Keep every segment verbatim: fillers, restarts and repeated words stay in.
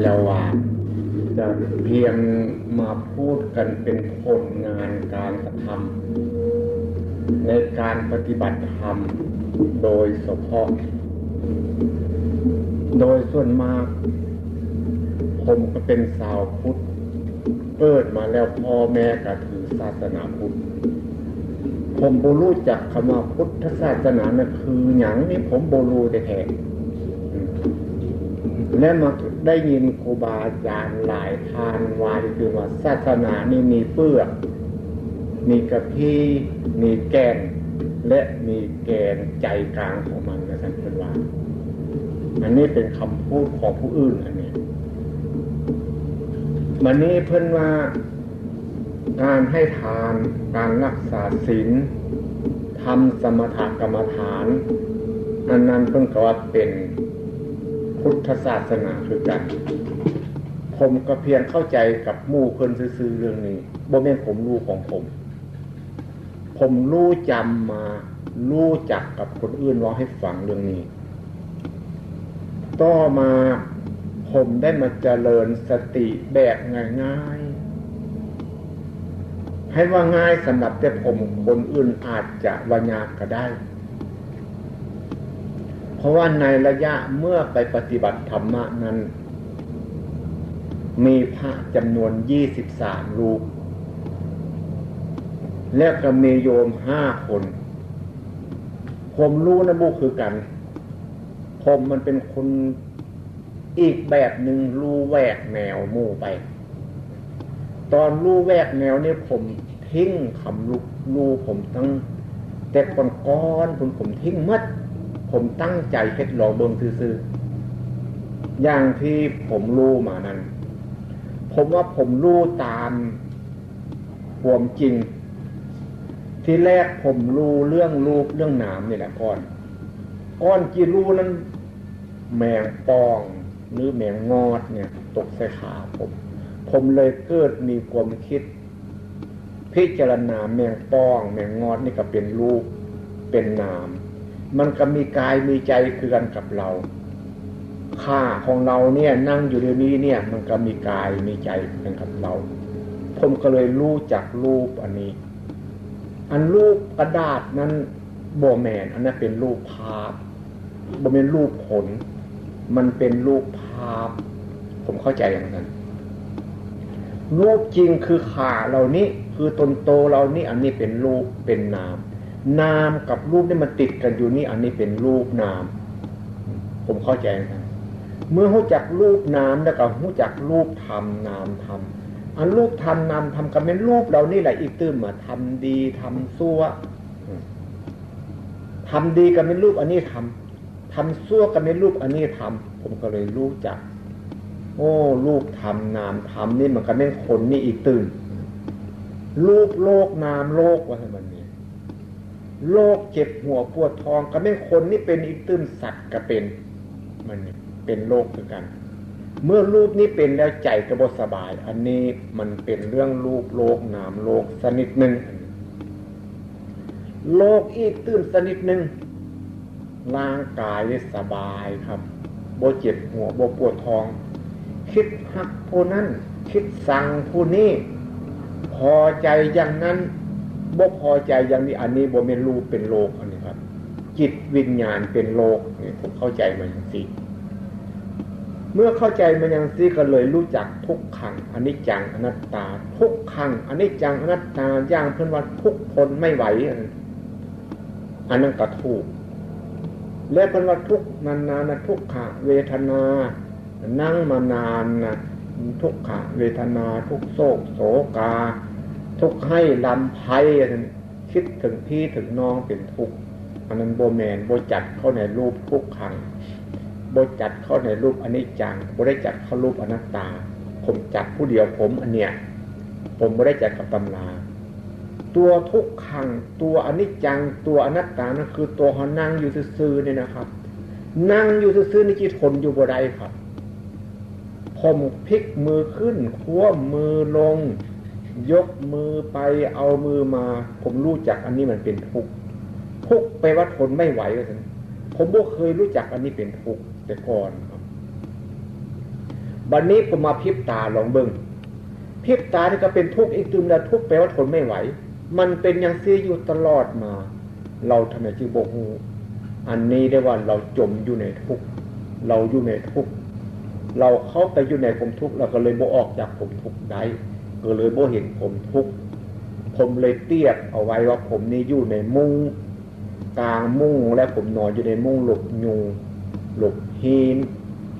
แล้วว่าจะเพียงมาพูดกันเป็นผลงานการกระทำในการปฏิบัติธรรมโดยเฉพาะ โดยส่วนมาก ผมก็เป็นชาวพุทธ เกิดมาแล้วพ่อแม่ก็ถือศาสนาพุทธ ผมบ่รู้จักคำว่าพุทธศาสนานะคือหยังนี่ ผมบ่รู้แท้ๆ และมาได้ยินครูบาอาจารย์หลายท่านว่า คือว่าศาสนานี่มีเปลือก มีกะพี้ มีแก่น และมีแกนใจกลางของมันนะท่านเพิ่นว่า อันนี้เป็นคำพูดของผู้อื่นอันนี้ วันนี้เพิ่นว่า การให้ทาน การรักษาศีล ทำสมถกรรมฐาน อันนั้นเพิ่นก็ว่าเป็นพุทธศาสนาคือกัน ผมก็เพียงเข้าใจกับหมู่เพิ่นซื่อๆเรื่องนี้ บ่แม่นผมรู้ของผม ผมรู้จำมา รู้จักกับคนอื่นเล่าให้ฟังเรื่องนี้ ต่อมาผมได้มาเจริญสติแบบง่ายๆ ให้ว่าง่ายสำหรับแต่ผม คนอื่นอาจจะว่ายากก็ได้ เพราะว่าในระยะเมื่อไปปฏิบัติธรรมะนั้น มีพระจำนวนยี่สิบสามรูป แล้วก็มีโยมห้าคน ผมรู้นะบ่คือกัน ผมมันเป็นคนอีกแบบหนึ่ง รู้แหวกแนวหมู่ไป ตอนรู้แหวกแนวนี่ผมทิ้งคำรู้ รู้ผมตั้งแต่ก่อนๆ ผม ผมทิ้งหมด ผมตั้งใจเฮ็ดลองเบิ่งซื่อๆ อย่างที่ผมรู้มานั้น ผมว่าผมรู้ตามความจริง ทีแรกผมรู้เรื่องรูปเรื่องนามนี่แหละก่อน ก่อนจิรู้นั้น แมงป่องหรือแมงงอดเนี่ยตกใส่ขาผม ผมเลยเกิดมีความคิด พิจารณาแมงป่อง แมงงอดนี่ก็เป็นรูป เป็นนาม มันก็มีกายมีใจคือกันกับเรา ขาของเราเนี่ยนั่งอยู่เดี๋ยวนี้เนี่ย มันก็มีกายมีใจคือกันกับเรา ผมก็เลยรู้จักรูปอันนี้ อันรูปกระดาษนั้นบ่แม่น อันนั้นเป็นรูปภาพ บ่แม่นรูปคน มันเป็นรูปภาพ ผมเข้าใจอย่างนั้น รูปจริงคือขาเหล่านี้ คือตนโตเหล่านี้ อันนี้เป็นรูป เป็นนาม นามกับรูปนี่มันติดกันอยู่นี่ อันนี้เป็นรูปนาม ผมเข้าใจอย่างนั้น เมื่อรู้จักรูปนามแล้วก็รู้จักรูปธรรมนามธรรม อันรูปธรรมนามธรรมก็เป็นรูปเหล่านี้แหละ อีกตื่นมาทำดีทำชั่ว ทำดีก็เป็นรูปอันนี้ทำ ทำชั่วก็เป็นรูปอันนี้ทำ ผมก็เลยรู้จัก โอ้ รูปธรรมนามธรรมนี่มันก็เป็นคนนี่อีกตื่น รูปโลกนามโลกว่าให้มันนี่ โรคเจ็บหัวปวดท้องก็เป็นคนนี่เป็นอีกตื่น สัตว์ก็เป็น มันนี่เป็นโรคคือกัน เมื่อรูปนี้เป็นแล้วใจก็บ่สบาย อันนี้มันเป็นเรื่องรูปโลกนามโลกชนิดหนึ่ง โรคอีกตื่นชนิดหนึ่ง ร่างกายนี่สบายครับ บ่เจ็บหัว บ่ปวดท้อง คิดฮักผู้นั้น คิดชังผู้นี้ พอใจอย่างนั้น บ่พอใจอย่างนี้ อันนี้บ่แม่นรูปเป็นโรค อันนี้ครับ จิตวิญญาณเป็นโรค นี่ผมเข้าใจมาอย่างนี้ เมื่อเข้าใจมาอย่างนี้ก็เลยรู้จักทุกขัง อนิจจัง อนัตตา ทุกขัง อนิจจัง อนัตตา อย่างเพิ่นว่าทุกข์ทนไม่ไหว อันนั้นก็ถูก และเพิ่นว่าทุกข์นานๆนะ ทุกขเวทนา นั่งมานานนะ ทุกขเวทนา ทุกข์โศกโศกา ทุกข์ไห้รำไพ คิดถึงพี่ถึงน้องเป็นทุกข์ อันนั้นบ่แม่น บ่จัดเข้าในรูปทุกขัง บ่จัดเข้าในรูปอนิจจัง บ่ได้จัดเข้ารูปอนัตตา ผมจัดผู้เดียวผมอันเนี้ย ผมบ่ได้จัดกับตำรา ตัวทุกขัง ตัวอนิจจัง ตัวอนัตตานั่นคือตัวเฮานั่งอยู่ซื่อๆนี่นะครับ นั่งอยู่ซื่อๆนี่จิตทนอยู่บ่ได้ครับ ผมพลิกมือขึ้น คว่ำมือลง ยกมือไป เอามือมา ผมรู้จักอันนี้มันเป็นทุกข์ ทุกข์แปลว่าทนไม่ไหวว่าซั่น ผมบ่เคยรู้จักอันนี้เป็นทุกข์แต่ก่อนครับ บัดนี้ผมมาพริบตาลองเบิ่ง พริบตานี่ก็เป็นทุกข์อีกตื่มแล้ว ทุกข์แปลว่าทนไม่ไหว มันเป็นอย่างซี่อยู่ตลอดมา เราทำไมจึงบ่ฮู้ อันนี้ได้ว่าเราจมอยู่ในทุกข์ เราอยู่ในทุกข์ เราเข้าไปอยู่ในความทุกข์ เราก็เลยบ่ออกจากความทุกข์ได้ ก็เลยบ่เห็นความทุกข์ ผมเลยเปรียบเอาไว้ว่าผมนี่อยู่ในมุ้ง กลางมุ้ง และผมนอนอยู่ในมุ้งหลบยุง หลบฮีน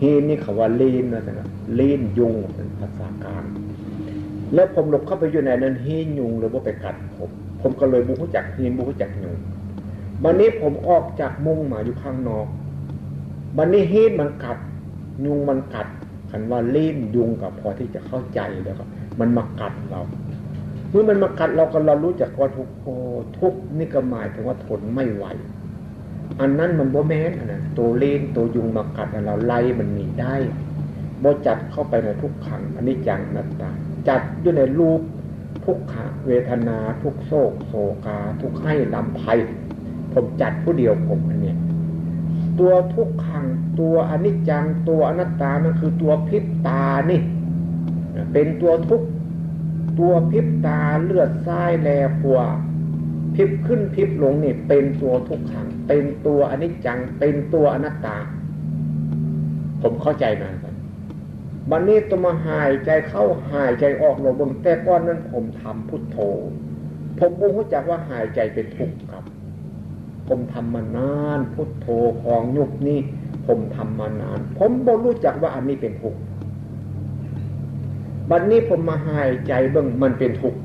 ฮีนนี่เขาว่าลีนนะจ๊ะ ลีนยุงเป็นภาษากลาง แล้วผมหลบเข้าไปอยู่ในนั้น ฮีนยุงเลยบ่ไปกัดผม ผมก็เลยบ่ฮู้จักฮีน บ่ฮู้จักยุง บัดนี้ผมออกจากมุ้งมาอยู่ข้างนอก บัดนี้ฮีนมันกัด ยุงมันกัด คันว่าลีนยุงก็พอที่จะเข้าใจแล้วก็ มันมากัดเรา เมื่อมันมากัดเราก็เรารู้จักว่าทุกข์ โอ้ ทุกข์นี่ก็หมายถึงว่าทนไม่ไหว อันนั้นมันบ่แม่น อันนั้นตัวลีนตัวยุงมากัด อันเราไล่มันหนีได้ บ่จัดเข้าไปในทุกขัง อนิจจัง อนัตตา จัดอยู่ในรูป ทุกขเวทนา ทุกข์โศกโศกา ทุกข์ไห้ลำไพ ผมจัดผู้เดียวผมอันเนี้ย ตัวทุกขัง ตัวอนิจจัง ตัวอนัตตา นั่นคือตัวพริบตานี่ เป็นตัวทุกข์ ตัวพริบตา เลือดซ้ายแลขวา พริบขึ้นพริบลงนี่ เป็นตัวทุกขัง เป็นตัวอนิจจัง เป็นตัวอนัตตา ผมเข้าใจมาครับ บัดนี้ต้องมาหายใจเข้าหายใจออก ลองเบิ่ง แต่ก่อนนั้นผมทำพุทโธ ผมบ่ฮู้จักว่าหายใจเป็นทุกข์ครับ ผมทำมานาน พุทโธของยุบนี่ ผมทำมานาน ผมบ่รู้จักว่าอันนี้เป็นทุกข์ บัดนี้ผมมาหายใจเบิ่ง มันเป็นทุกข์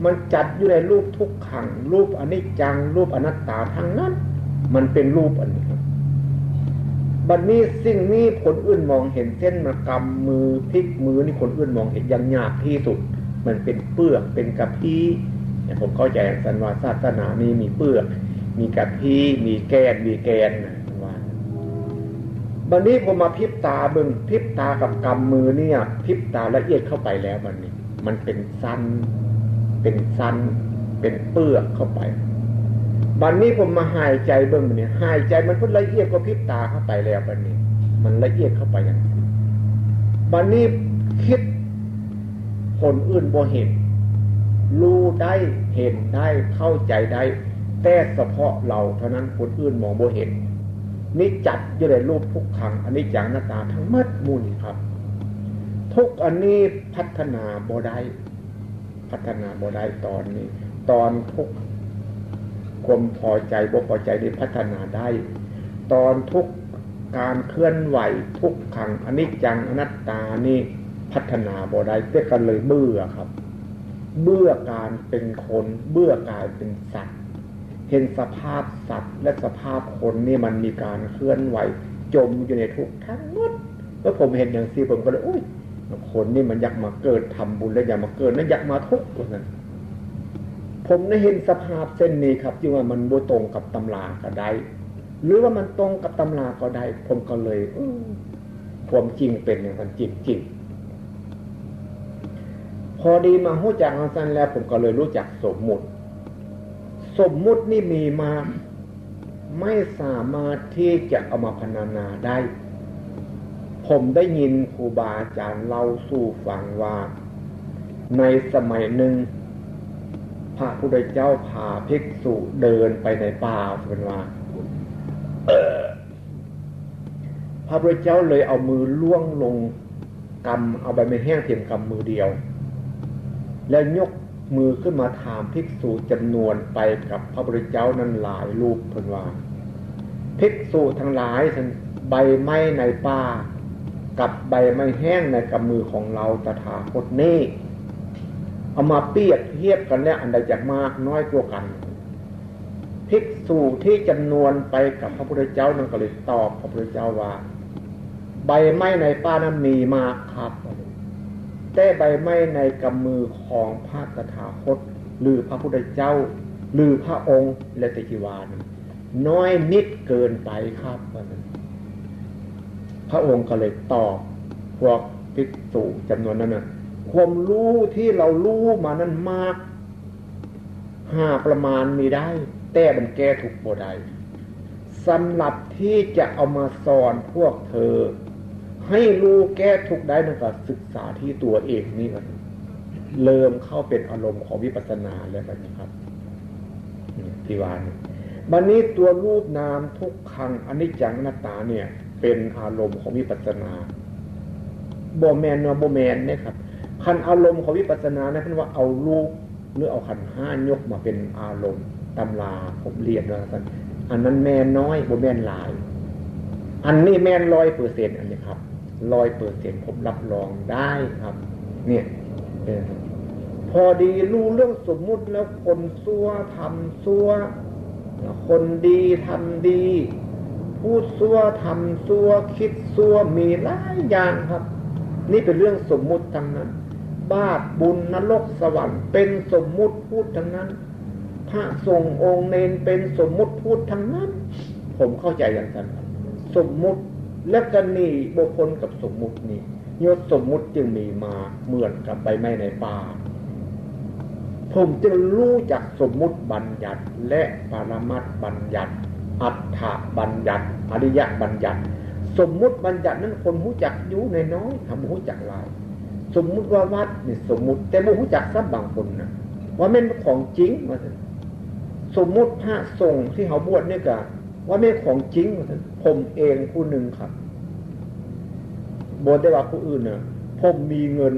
มันจัดอยู่ในรูปทุกขัง รูปอนิจจัง รูปอนัตตาทั้งนั้น มันเป็นรูปอันนี้ครับ บัดนี้สิ่งนี้คนอื่นมองเห็น เส้นมากำมือ พลิกมือนี่คนอื่นมองเห็นอย่างหยาบที่สุด มันเป็นเปลือก เป็นกะพี้ เนี่ย ผมเข้าใจสันว่าศาสนานี้มีเปลือก มีกะพี้ มีแก่น มีแกนนะว่า บัดนี้ผมมาพริบตาเบิ่ง พริบตากับกำมือเนี่ย พริบตาละเอียดเข้าไปแล้วบัดนี้ มันเป็นสั้น เป็นสั้น เป็นเปลือกเข้าไป บัดนี้ผมมาหายใจเบิ่งบัดนี้ หายใจมันพุดละเอียดกว่าพริบตาเข้าไปแล้วบัดนี้ มันละเอียดเข้าไปอย่างนี้ บัดนี้คิด คนอื่นบ่เห็น รู้ได้ เห็นได้ เข้าใจได้ แต่เฉพาะเราเท่านั้น คนอื่นมองบ่เห็น นี่จัดอยู่ในรูปทุกขัง อนิจจัง อนัตตาทั้งหมดหมู่นี้ครับ ทุกข์อันนี้พัฒนาบ่ได้ พัฒนาบ่ได้ตอนนี้ ตอนทุกข์ ความพอใจบ่พอใจนี่พัฒนาได้ ตอนทุกข์ การเคลื่อนไหว ทุกขัง อนิจจัง อนัตตานี่พัฒนาบ่ได้ แต่ก็เลยเบื่อครับ เบื่อการเป็นคน เบื่อการเป็นสัตว์ เห็นสภาพสัตว์และสภาพคนนี่มันมีการเคลื่อนไหว จมอยู่ในทุกข์ทั้งหมด แล้วผมเห็นอย่างซี่ ผมก็เลย โอ้ย คนนี่มันอยากมาเกิด ทำบุญแล้วอยากมาเกิดนะ อยากมาทุกข์ว่าซั่น ผมได้เห็นสภาพเส้นนี้ครับ ที่ว่ามันบ่ตรงกับตำราก็ได้ หรือว่ามันตรงกับตำราก็ได้ ผมก็เลย เออ ความจริงเป็นอย่างนั้นจริงๆ พอดีมาฮู้จักจั่งซั่นแล้ว ผมก็เลยรู้จักสมมุติ สมมุตินี่มีมา ไม่สามารถที่จะเอามาพรรณนาได้ ผมได้ยินครูบาอาจารย์เล่าสู่ฟังว่า ในสมัยหนึ่ง พระพุทธเจ้าพาภิกษุเดินไปในป่า เป็นว่า พระพุทธเจ้าเลยเอามือล่วงลงกำเอาใบไม้แห้งเพียงกำมือเดียว แล้วยกมือขึ้นมาถามภิกษุจำนวนไปกับพระพุทธเจ้านั้นหลายรูป เพิ่นว่า ภิกษุทั้งหลาย ใบไม้ในป่ากับใบไม้แห้งในกำมือของเราตถาคตนี้ เอามาเปรียบเทียบกันแล้ว อันใดจะมากน้อยกว่ากัน ภิกษุที่จำนวนไปกับพระพุทธเจ้านั้นก็เลยตอบพระพุทธเจ้าว่า ใบไม้ในป่านั้นมีมากครับ แต่ใบไม้ในกำมือของพระตถาคต หรือพระพุทธเจ้า หรือพระองค์ แล้วแต่จะว่านั้น น้อยนิดเกินไปครับ ว่าซั่น พระองค์ก็เลยตอบพวกภิกษุจำนวนนั้นนะ ความรู้ที่เรารู้มานั้นมาก หาประมาณมีได้ แต่มันแก้ทุกข์บ่ได้ สำหรับที่จะเอามาสอนพวกเธอ ให้รู้แก้ทุกข์ได้ มันก็ศึกษาที่ตัวเองนี่ก็เริ่มเข้าเป็นอารมณ์ของวิปัสสนาแล้วบัดนี้ครับ ที่ว่านี่ บัดนี้ตัวรูปนามทุกขังอนิจจังอนัตตาเนี่ย เป็นอารมณ์ของวิปัสสนา บ่แม่นว่าบ่แม่นนะครับ คันอารมณ์ของวิปัสสนานะ เพิ่นว่าเอารูปหรือเอาขันธ์ห้ายกมาเป็นอารมณ์ ตำราผมเรียนว่าซั่น อันนั้นแม่นน้อย บ่แม่นหลาย อันนี้แม่นร้อยเปอร์เซ็นต์ อันนี้ครับ ร้อยเปอร์เซ็นต์ ผมรับรองได้ครับ เนี่ย เออ พอดีรู้เรื่องสมมุติแล้ว คนซั่วทำซั่ว คนดีทำดี พูดซั่วทำซั่ว คิดซั่ว มีหลายอย่างครับ นี่เป็นเรื่องสมมุติทั้งนั้น บาปบุญนรกสวรรค์เป็นสมมุติพูดทั้งนั้น พระสงฆ์องค์เณรเป็นสมมุติพูดทั้งนั้น ผมเข้าใจอย่างนั้นครับ สมมุติ และก็หนีบ่พ้นกับสมมุตินี้ ยศสมมุติจึงมีมาเหมือนกับใบไม้ในป่า ผมจึงรู้จักสมมุติบัญญัติและปรมัตถบัญญัติ อัฏฐบัญญัติ อริยบัญญัติ สมมุติบัญญัตินั้นคนรู้จักอยู่น้อยๆ ครับ บ่รู้จักหลาย สมมุติว่าวัดนี่สมมุติ แต่บ่รู้จักซ้ำบางคนนะ ว่าแม่นของจริงว่าซั่น สมมุติพระสงฆ์ที่เขาบวชนี่ก็ว่าแม่นของจริงว่าซั่น ผมเองผู้หนึ่งครับ บ่ได้ว่าผู้อื่นนะ ผมมีเงิน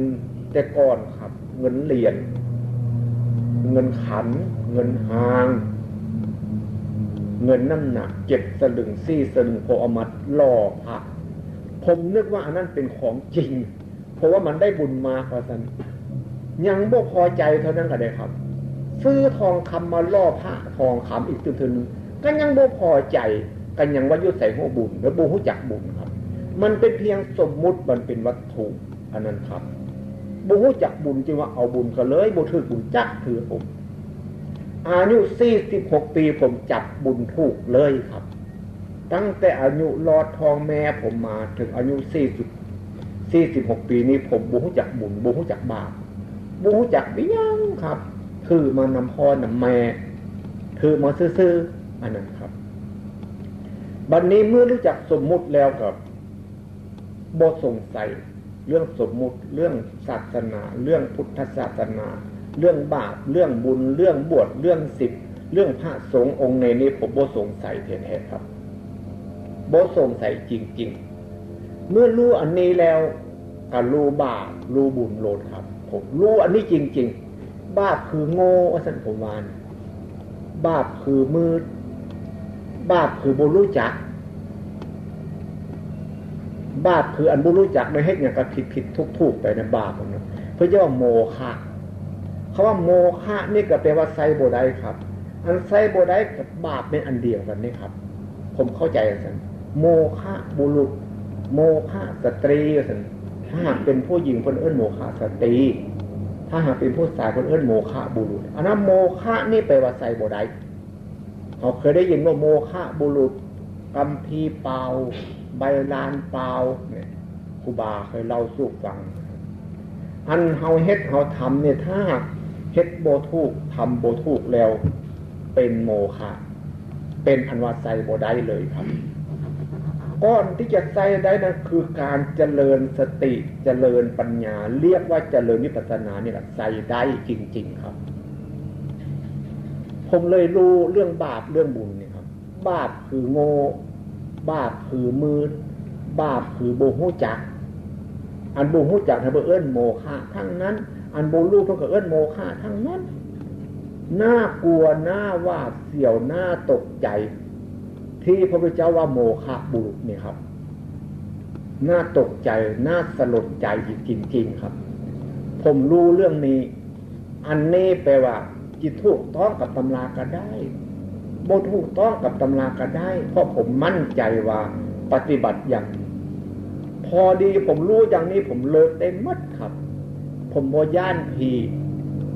แต่ก่อนครับ เงินเหรียญ เงินขัน เงินหาง เงินน้ำหนักเจ็ดสลึง สี่สลึง ผมเอามาหล่อพระ ผมนึกว่าอันนั้นเป็นของจริง เพราะว่ามันได้บุญมากว่าซั่น ยังบ่พอใจเท่านั้นก็ได้ครับ ซื้อทองคำมาหล่อพระทองคำอีกเทื่อหนึ่ง ก็ยังบ่พอใจ ก็ยังว่าอยู่ไสฮู้บุญ แล้วบ่รู้จักบุญครับ มันเป็นเพียงสมมุติ มันเป็นวัตถุ อันนั้นครับ บ่รู้จักบุญ จึงว่าเอาบุญก็เลยบ่ถืกบุญจักเทื่อ ผม อายุสี่สิบหกปี ผมจับบุญถูกเลยครับ ตั้งแต่อายุลอดท้องแม่ผมมาถึงอายุสี่สิบ สี่สิบหกปีนี้ ผมบ่รู้จักบุญ บ่รู้จักบาป บ่รู้จักอิหยังครับ ถือมานำพ่อนำแม่ ถือมาซื่อๆ อันนั้นครับ บัดนี้เมื่อรู้จักสมมุติแล้วครับ บ่สงสัยเรื่องสมมุติ เรื่องศาสนา เรื่องพุทธศาสนา เรื่องบาป เรื่องบุญ เรื่องบวช เรื่องศีล เรื่องพระสงฆ์องค์เณรนี่ ผมบ่สงสัยแท้ๆ ครับ บ่สงสัยจริงๆ เมื่อรู้อันนี้แล้ว ก็รู้บาป รู้บุญโลดครับ ผมรู้อันนี้จริงๆ บาปคือโง่ว่าซั่น ผมว่านะ บาปคือมืด บาปคือบ่รู้จัก บาปคืออันบ่รู้จัก ได้เฮ็ดหยังก็ผิดๆ ถูกๆ ไปนะ บาปนั่นนะ เพิ่นจะว่าโมฆะ คำว่าโมฆะนี่ก็แปลว่าใส่บ่ได้ครับ อันใส่บ่ได้กับบาปเป็นอันเดียวกันนี่ครับ ผมเข้าใจจังซั่น โมฆะบุรุษ โมฆะสตรีว่าซั่น ถ้าหากเป็นผู้หญิงเพิ่นเอิ้นโมฆะสตรี ถ้าหากเป็นผู้ชายเพิ่นเอิ้นโมฆะบุรุษ อันนั้นโมฆะนี่แปลว่าใส่บ่ได้ เขาเคยได้ยินว่าโมฆะบุรุษ กัมภีร์เปล่า ใบลานเปล่าเนี่ย ครูบาเคยเล่าสู่ฟัง อันเฮาเฮ็ดเฮาทำเนี่ย ถ้าหากเฮ็ดบ่ถูก ทำบ่ถูกแล้ว เป็นโมฆะ เป็นอันว่าใส่บ่ได้เลยครับ ก่อนที่จะใส่ได้นั้นคือการเจริญสติ เจริญปัญญา เรียกว่าเจริญวิปัสสนานี่แหละ ใส่ได้จริงๆ ครับ ผมเลยรู้เรื่องบาปเรื่องบุญนี่ครับ บาปคือโง่ บาปคือมืด บาปคือบ่ฮู้จัก อันบ่ฮู้จักเพิ่นก็เอิ้นโมฆะทั้งนั้น อันบ่รู้เพิ่นก็เอิ้นโมฆะทั้งนั้น น่ากลัว น่าหวาดเสียว น่าตกใจ ที่พระพุทธเจ้าว่าโมฆะบุรุษนี่ครับ น่าตกใจ น่าสลดใจจริงๆ ครับ ผมรู้เรื่องนี้ อันนี้แปลว่าจิตถูกต้องกับตำราก็ได้ บ่ถูกต้องกับตำราก็ได้ เพราะผมมั่นใจว่าปฏิบัติอย่างนี้ พอดีผมรู้อย่างนี้ ผมเลิกได้หมดครับ ผมบ่ย้านผี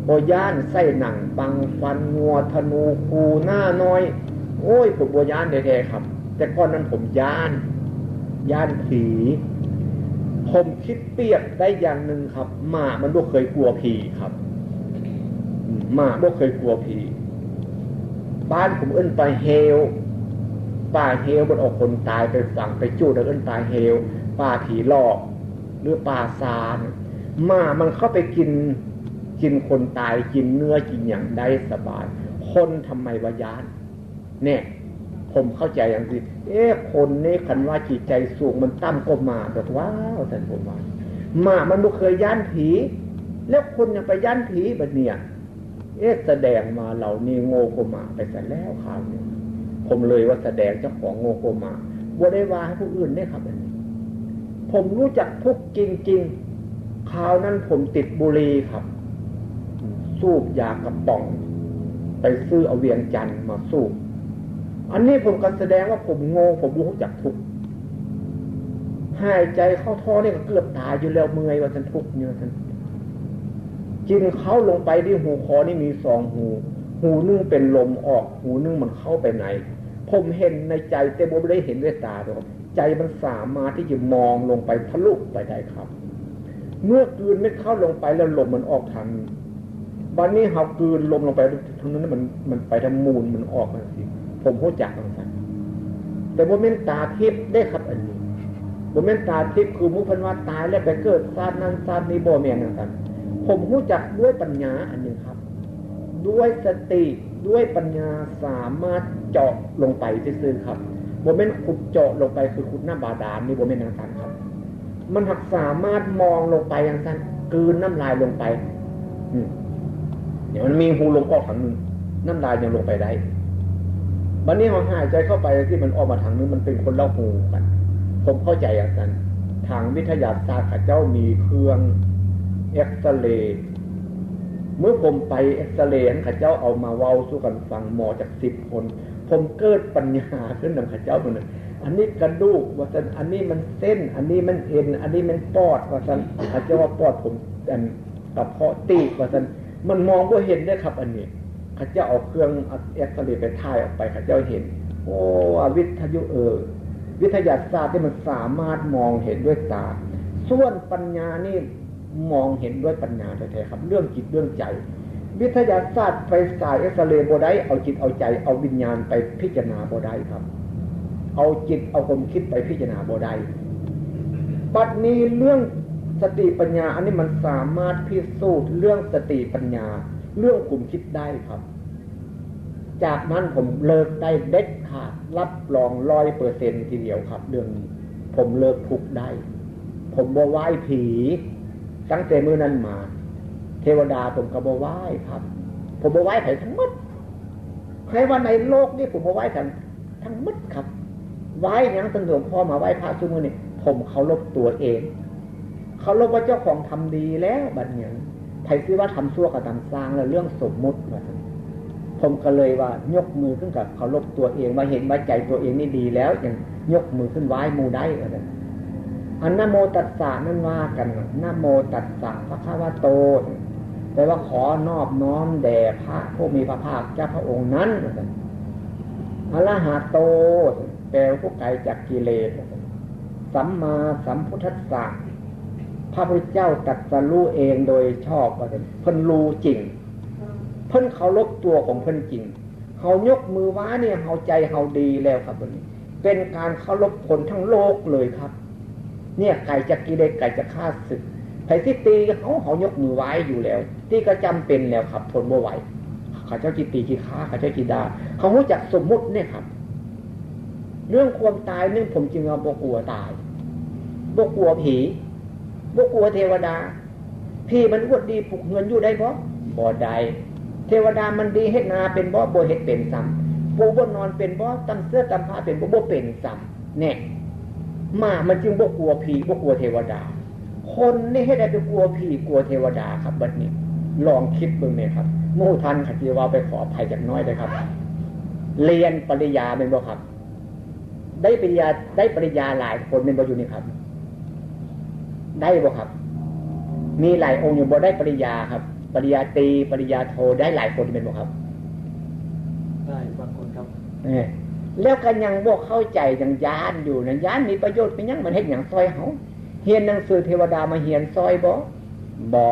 บ่ย้านไส้หนัง บังฟัน งัว ธนู คู หน้าน้อย โอ้ย ผมบ่ย้านแท้ๆ ครับ แต่ก่อนนั้นผมย้าน ย้านผี ผมคิดเปรียบได้อย่างหนึ่งครับ หมามันบ่เคยกลัวผีครับ หมาบ่เคยกลัวผี บ้านผมเอิ้นป่าเฮว ป่าเฮวมันเอาคนตายไปฝังไปจูด แล้วเอิ้นป่าเฮว ป่าผีหลอก หรือป่าซาเนี่ย หมามันเข้าไปกิน กินคนตาย กินเนื้อกินอย่างได้สบาย คนทำไมว่าย้าน เนี่ย ผมเข้าใจอย่างนี้ เอ๊ะ คนนี่คันว่าจิตใจสูงมันต่ำกว่าหมาดอกว้าว ท่านผมว่า หมามันบ่เคยย้านผี แล้วคนยังไปย้านผีบัดเนี่ย เอ๊ะ แสดงมาเหล่านี้โง่กว่าหมาไปซะแล้วคราวนี้ ผมเลยว่าแสดงเจ้าของโง่กว่าหมา บ่ได้ว่าให้ผู้อื่นได้ครับอันนี้ ผมรู้จักทุกข์จริงๆ คราวนั้นผมติดบุหรี่ครับ สูบยากระป๋อง ไปซื้อเอาเวียงจันทน์มาสูบ อันนี้ผมก็แสดงว่าผมโง่ ผมบ่รู้จักทุกข์ หายใจเข้าท่อนี่ก็เกือบตายอยู่แล้ว เมื่อยว่าซั่น ทุกข์อยู่ว่าซั่น กินเข้าลงไปที่หูคอนี่มีสองหู หูหนึ่งเป็นลมออก หูหนึ่งมันเข้าไปใน ผมเห็นในใจแต่บ่ได้เห็นด้วยตาดอก ใจมันสามารถที่จะมองลงไปทะลุไปได้ครับ เมื่อกลืนเม็ดข้าวลงไปแล้วลมมันออกทางนี้ บัดนี้เฮากลืนลมลงไปทางนั้น มัน มันไปทางมูล มันออกมาสิ ผมรู้จักจังซั่น แต่บ่แม่นตาทิพย์เด้ครับอันนี้ บ่แม่นตาทิพย์คือหมู่เพิ่นว่าตายแล้วไปเกิดชาตินั้นชาตินี้ บ่แม่นจังซั่น ผมรู้จักด้วยปัญญาอันนี้ครับ ด้วยสติ ด้วยปัญญาสามารถเจาะลงไปซื่อๆครับ บ่แม่นขุดเจาะลงไปคือขุดน้ำบาดาลนี่ บ่แม่นจังซั่นครับ มันหากสามารถมองลงไปจังซั่น กลืนน้ำลายลงไป อืม เนี่ยมันมีหูลมออกทางหนึ่ง น้ำลายยังลงไปได้ บัดนี้เฮาหายใจเข้าไปที่มันออกมาทางหนึ่ง มันเป็นคนละหูกัน ผมเข้าใจจังซั่น ทางวิทยาศาสตร์เขาเจ้ามีเครื่องเอ็กซเรย์ เมื่อผมไปเอ็กซเรย์ เขาเจ้าเอามาเว้าสู่กันฟัง หมอจักสิบคน ผมเกิดปัญญาขึ้นนำเขาเจ้าหมดเลย อันนี้กระดูกว่าซั่น อันนี้มันเส้น อันนี้มันเอ็น อันนี้มันปอดว่าซั่น เขาเจ้าว่าปอดผม อันกระเพาะตีบว่าซั่น มันมองบ่เห็นเด้ครับ อันนี้ เขาเจ้าเอาเครื่องเอ็กซเรย์ไปถ่ายออกไป เขาเจ้าเห็น โอ้ วิทยุ เออ วิทยาศาสตร์นี่มันสามารถมองเห็นด้วยตา ส่วนปัญญานี่มองเห็นด้วยปัญญาแท้ๆครับ เรื่องจิตเรื่องใจ วิทยาศาสตร์ไปสายเอ็กซเรย์บ่ได้ เอาจิตเอาใจ เอาวิญญาณไปพิจารณาบ่ได้ครับ เอาจิตเอาความคิดไปพิจารณาบ่ได้ บัดนี้เรื่องสติปัญญา อันนี้มันสามารถพิสูจน์เรื่องสติปัญญา เรื่องความคิดได้ครับ จากนั้นผมเลิกได้เด็ดขาด รับรองร้อยเปอร์เซ็นต์ทีเดียวครับ เรื่องนี้ ผมเลิกทุกข์ได้ ผมบ่ไหว้ผี ตั้งแต่มื้อนั้นมา เทวดาผมก็บ่ไหว้ครับ ผมบ่ไหว้ไผทั้งหมด ใครว่าในโลกนี้ผมบ่ไหว้ทั้ง ทั้งหมดครับ ไหว้หยัง ตั้งหลวงพ่อมาไหว้พระซุมื้อนี่ ผมเคารพตัวเอง เคารพว่าเจ้าของทำดีแล้ว บัดนี้ไผสิว่าทำชั่วก็ตามซ่าง แล้วเรื่องสมมุติว่าซั่น ผมก็เลยว่ายกมือขึ้นกับเคารพตัวเอง ว่าเห็นว่าใจตัวเองนี่ดีแล้ว ยังยกมือขึ้นไหว้หมู่ได้ว่าซั่น อันนะโมตัสสะนั่นว่ากัน นะโมตัสสะภะคะวะโต แปลว่าขอนอบน้อมแด่พระผู้มีพระภาคเจ้าพระองค์นั้นว่าซั่น อะระหะโต แปลว่าผู้ไกลจากกิเลส สัมมาสัมพุทธัสสะ พระพุทธเจ้าตรัสรู้เองโดยชอบว่าซั่น เพิ่นรู้จริง เพิ่นเคารพตัวของเพิ่นจริง เฮายกมือไหว้เนี่ย เฮาใจเฮาดีแล้วครับ บัดนี้ เป็นการเคารพคนทั้งโลกเลยครับ เนี่ย ไกลจากกิเลส ไกลจากข้าศึก ไผสิตีเฮา เฮายกมือไหว้อยู่แล้ว ตีก็จำเป็นแล้วครับ ทนบ่ไหว เขาเจ้าจิตีจิฆ่า เขาเจ้าจิด่า เขารู้จักสมมุติเนี่ยครับ เรื่องความตายนี่ผมจึงว่าบ่กลัวตาย บ่กลัวผี บ่กลัวเทวดา ผีมันอวดดีปลุกเฮือนอยู่ได้บ่ บ่ได้ เทวดามันดีเฮ็ดนาเป็นบ่ บ่เฮ็ดเป็นซ้ำ ปูบ่นอนเป็นบ่ ตำเสื้อตำผ้าเป็นบ่ บ่เป็นซ้ำ แน่ หมามันจึงบ่กลัวผี บ่กลัวเทวดา คนนี่เฮ็ดให้ไปกลัวผีกลัวเทวดาครับ บัดนี้ ลองคิดเบิ่งแม่ครับ หมู่ท่านเขาสิว่าไป ขออภัยจักหน่อยเด้อครับ เรียนปริญญาแม่นบ่ครับ ได้ปริญญา ได้ปริญญาหลายคนแม่นบ่อยู่นี่ครับ ได้บ่ครับ มีหลายองค์อยู่บ่ได้ปริญญาครับ ปริญญาตรี ปริญญาโท ได้หลายคนแม่นบ่ครับ ได้บางคนครับ เออ แล้วก็ยังบ่เข้าใจ ยังย้านอยู่นะ ย้านมีประโยชน์เป็นหยัง มันเฮ็ดหยังซ่อยเฮา เรียนหนังสือเทวดามาเรียนซ่อยบ่ บ่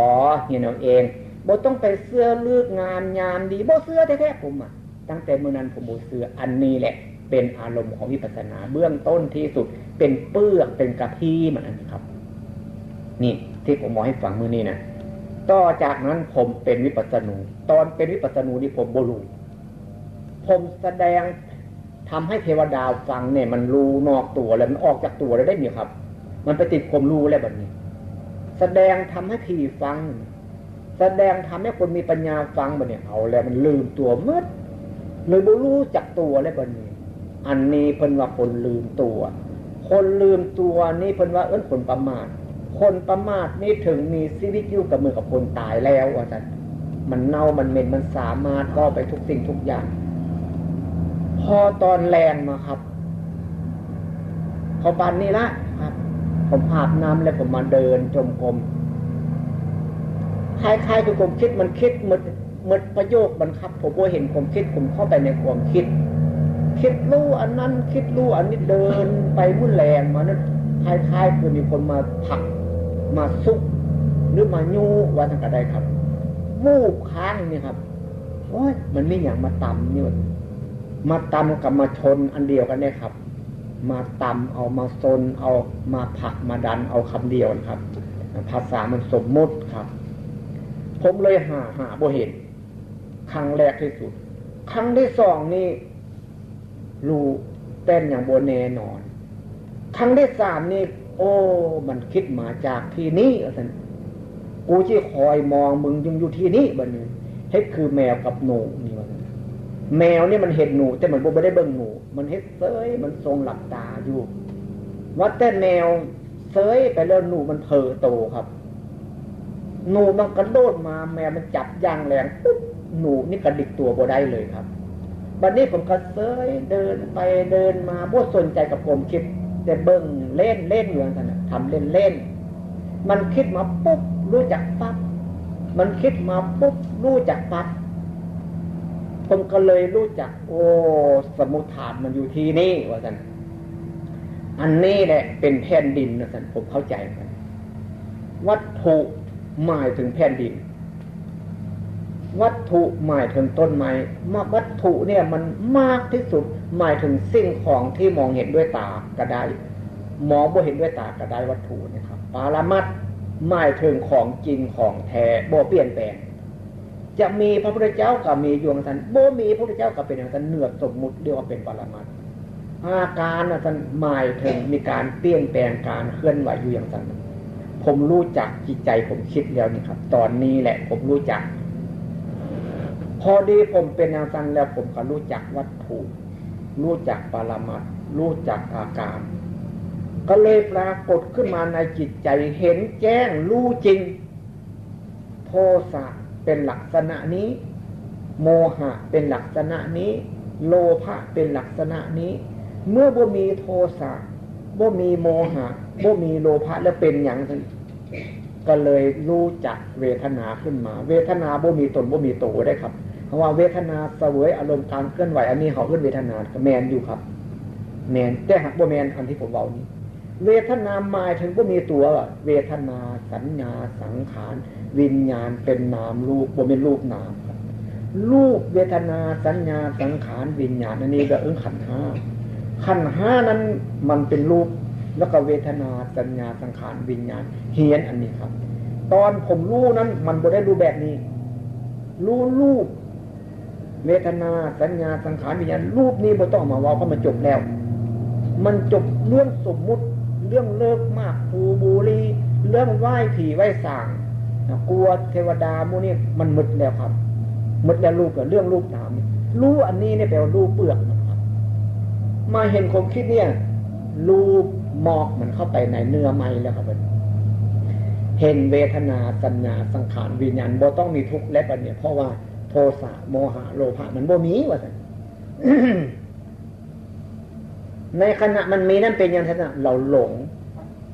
เรียนเอาเอง บ่ต้องไปเชื่อฤกษ์งามยามดี บ่เชื่อแท้ๆ ผมอะ ตั้งแต่มื้อนั้นผมบ่เชื่อ อันนี้แหละ เป็นอารมณ์ของวิปัสสนาเบื้องต้นที่สุด เป็นเปลือกเป็นกะพี้มันอันนี้ครับ นี่ที่ผมบอกให้ฟังมื้อนี้นะ ต่อจากนั้นผมเป็นวิปัสสนู ตอนเป็นวิปัสสนูนี่ผมบ่ฮู้ ผมแสดงทำให้เทวดาฟังเนี่ย มันฮู้นอกตัวแล้ว มันออกจากตัวแล้วได้นี่ครับ มันไปติดความฮู้แล้วบัดนี้ แสดงทำให้ผีฟัง แสดงทำให้คนมีปัญญาฟังบัดนี้ เอาแล้วมันลืมตัวหมด เลยบ่ฮู้จักตัวแล้วบัดนี้ อันนี้เพิ่นว่าคนลืมตัว คนลืมตัวนี่เพิ่นว่าเอิ้นคนประมาท คนประมาทนี่ถึงมีชีวิตอยู่กับมือกับคนตายแล้วว่าซั่น มันเน่ามันเหม็น มันสามารถเว้าไปทุกสิ่งทุกอย่าง พอตอนแลงมาครับ เขาปานนี้ละครับ ผมอาบน้ำแล้วผมมาเดินจงกรม คล้ายๆคือความคิดมันคิดหมด หมดประโยคมันครับ ผมบ่เห็นความคิด ผมเข้าไปในความคิด คิดฮู้อันนั้น คิดฮู้อันนี้ เดินไปมื้อแลงมานั้น คล้ายๆคือมีคนมาผลัก มาซุก หรือมายู้ว่าซั่นก็ได้ครับ วูบค้างนี่ครับ โอ้ย มันมีหยังมาตำนี่วะ มาตำกับมาชนอันเดียวกันเนี่ยครับ มาตำเอา มาชนเอา มาผลักมาดันเอาคำเดียวนะครับ ภาษามันสมมุติครับ ผมเลยหา หาบ่เห็น ครั้งแรกที่สุด ครั้งที่สองนี่ฮู้ แต่ยังบ่แน่นอน ครั้งที่สามนี่ โอ้ มันคิดมาจากที่นี่ว่าซั่น กูสิคอยมองมึงยังอยู่ที่นี่บัดนี้ เฮ็ดคือแมวกับหนูนี่ว่าซั่น แมวนี่มันเห็นหนู แต่มันบ่ บ่ได้เบิ่งหนู มันเฮ็ดเซย มันทรงหลับตาอยู่ ว่าแต่แมวเซยไปแล้ว หนูมันเผลอโตครับ หนูมันกระโดดมา แมวมันจับอย่างแรงปุ๊บ หนูนี่กระดิกตัวบ่ได้เลยครับ บัดนี้ผมก็เซยเดินไปเดินมา บ่สนใจกับความคิด แต่เบิ่งเล่นเล่นอยู่อย่างนั้นน่ะ ทำเล่นเล่น มันคิดมาปุ๊บ ฮู้จักปั๊บ มันคิดมาปุ๊บ ฮู้จักปั๊บ ผมก็เลยฮู้จัก โอ้ สมุฏฐานมันอยู่ที่นี่ว่าซั่น อันนี้แหละเป็นแผ่นดินว่าซั่น ผมเข้าใจมัน วัตถุหมายถึงแผ่นดิน วัตถุหมายถึงต้นไม้ มาก วัตถุเนี่ยมันมากที่สุด หมายถึงสิ่งของที่มองเห็นด้วยตาก็ได้ มองบ่เห็นด้วยตาก็ได้ วัตถุเนี่ยครับ ปรมัตถ์หมายถึงของจริงของแท้ บ่เปลี่ยนแปลง จะมีพระพุทธเจ้าก็มีอยู่อย่างซั่น บ่มีพระพุทธเจ้าก็เป็นอย่างซั่น เหนือสมมุติ เรียกว่าเป็นปรมัตถ์ อาการน่ะท่านหมายถึงมีการเปลี่ยนแปลง การเคลื่อนไหวอยู่อย่างนั้น ผมฮู้จักจิตใจผมคิดแล้วนี่ครับ ตอนนี้แหละผมฮู้จัก พอดีผมเป็นอย่างนั้นแล้ว ผมก็ฮู้จักวัตถุ ฮู้จักปรมัตถ์ ฮู้จักอาการ ก็เลยปรากฏขึ้นมาในจิตใจ เห็นแจ้ง ฮู้จริง โทสะเป็นลักษณะนี้ โมหะเป็นลักษณะนี้ โลภะเป็นลักษณะนี้ เมื่อบ่มีโทสะ บ่มีโมหะ บ่มีโลภะ แล้วเป็นหยังซั่น ก็เลยฮู้จักเวทนาขึ้นมา เวทนาบ่มีตนบ่มีโตได้ครับ เพราะว่าเวทนาเสวยอารมณ์การเคลื่อนไหว อันนี้เขาเอิ้นเวทนา ก็แม่นอยู่ครับ แม่น แต่หากบ่แม่นอันที่ผมเว้านี้ เวทนาหมายถึงบ่มีตัว เวทนา สัญญา สังขาร วิญญาณ เป็นนามรูป บ่แม่นรูปนามครับ รูป เวทนา สัญญา สังขาร วิญญาณ อันนี้ก็เอิ้นขันธ์ห้า ขันธ์ห้านั้นมันเป็นรูป แล้วก็เวทนา สัญญา สังขาร วิญญาณ เฮียนอันนี้ครับ ตอนผมฮู้นั้นมันบ่ได้ฮู้แบบนี้ ฮู้รูป เวทนา สัญญา สังขาร วิญญาณ รูปนี้บ่ต้องเอามาเว้า เพราะมันจบแล้ว มันจบเรื่องสมมุติ เรื่องเลิกหมากคูบุหรี่ เรื่องไหว้ผีไหว้สาง กลัวเทวดาหมู่นี้มันหมดแล้วครับ หมดแล้วรูปแล้ว เรื่องรูปนามนี่ ฮู้อันนี้เนี่ยแปลว่าฮู้เปลือกมันครับ มาเห็นความคิดเนี่ย ฮู้หมอกมันเข้าไปในเนื้อไม้แล้วครับ เห็นเวทนา สัญญา สังขาร วิญญาณ บ่ต้องมีทุกข์แล้วบัดนี้ เพราะว่าโทสะ โมหะ โลภะ มันบ่มีว่าซั่น ในขณะมันมีนั้นเป็นอย่างนั้นน่ะ เราหลง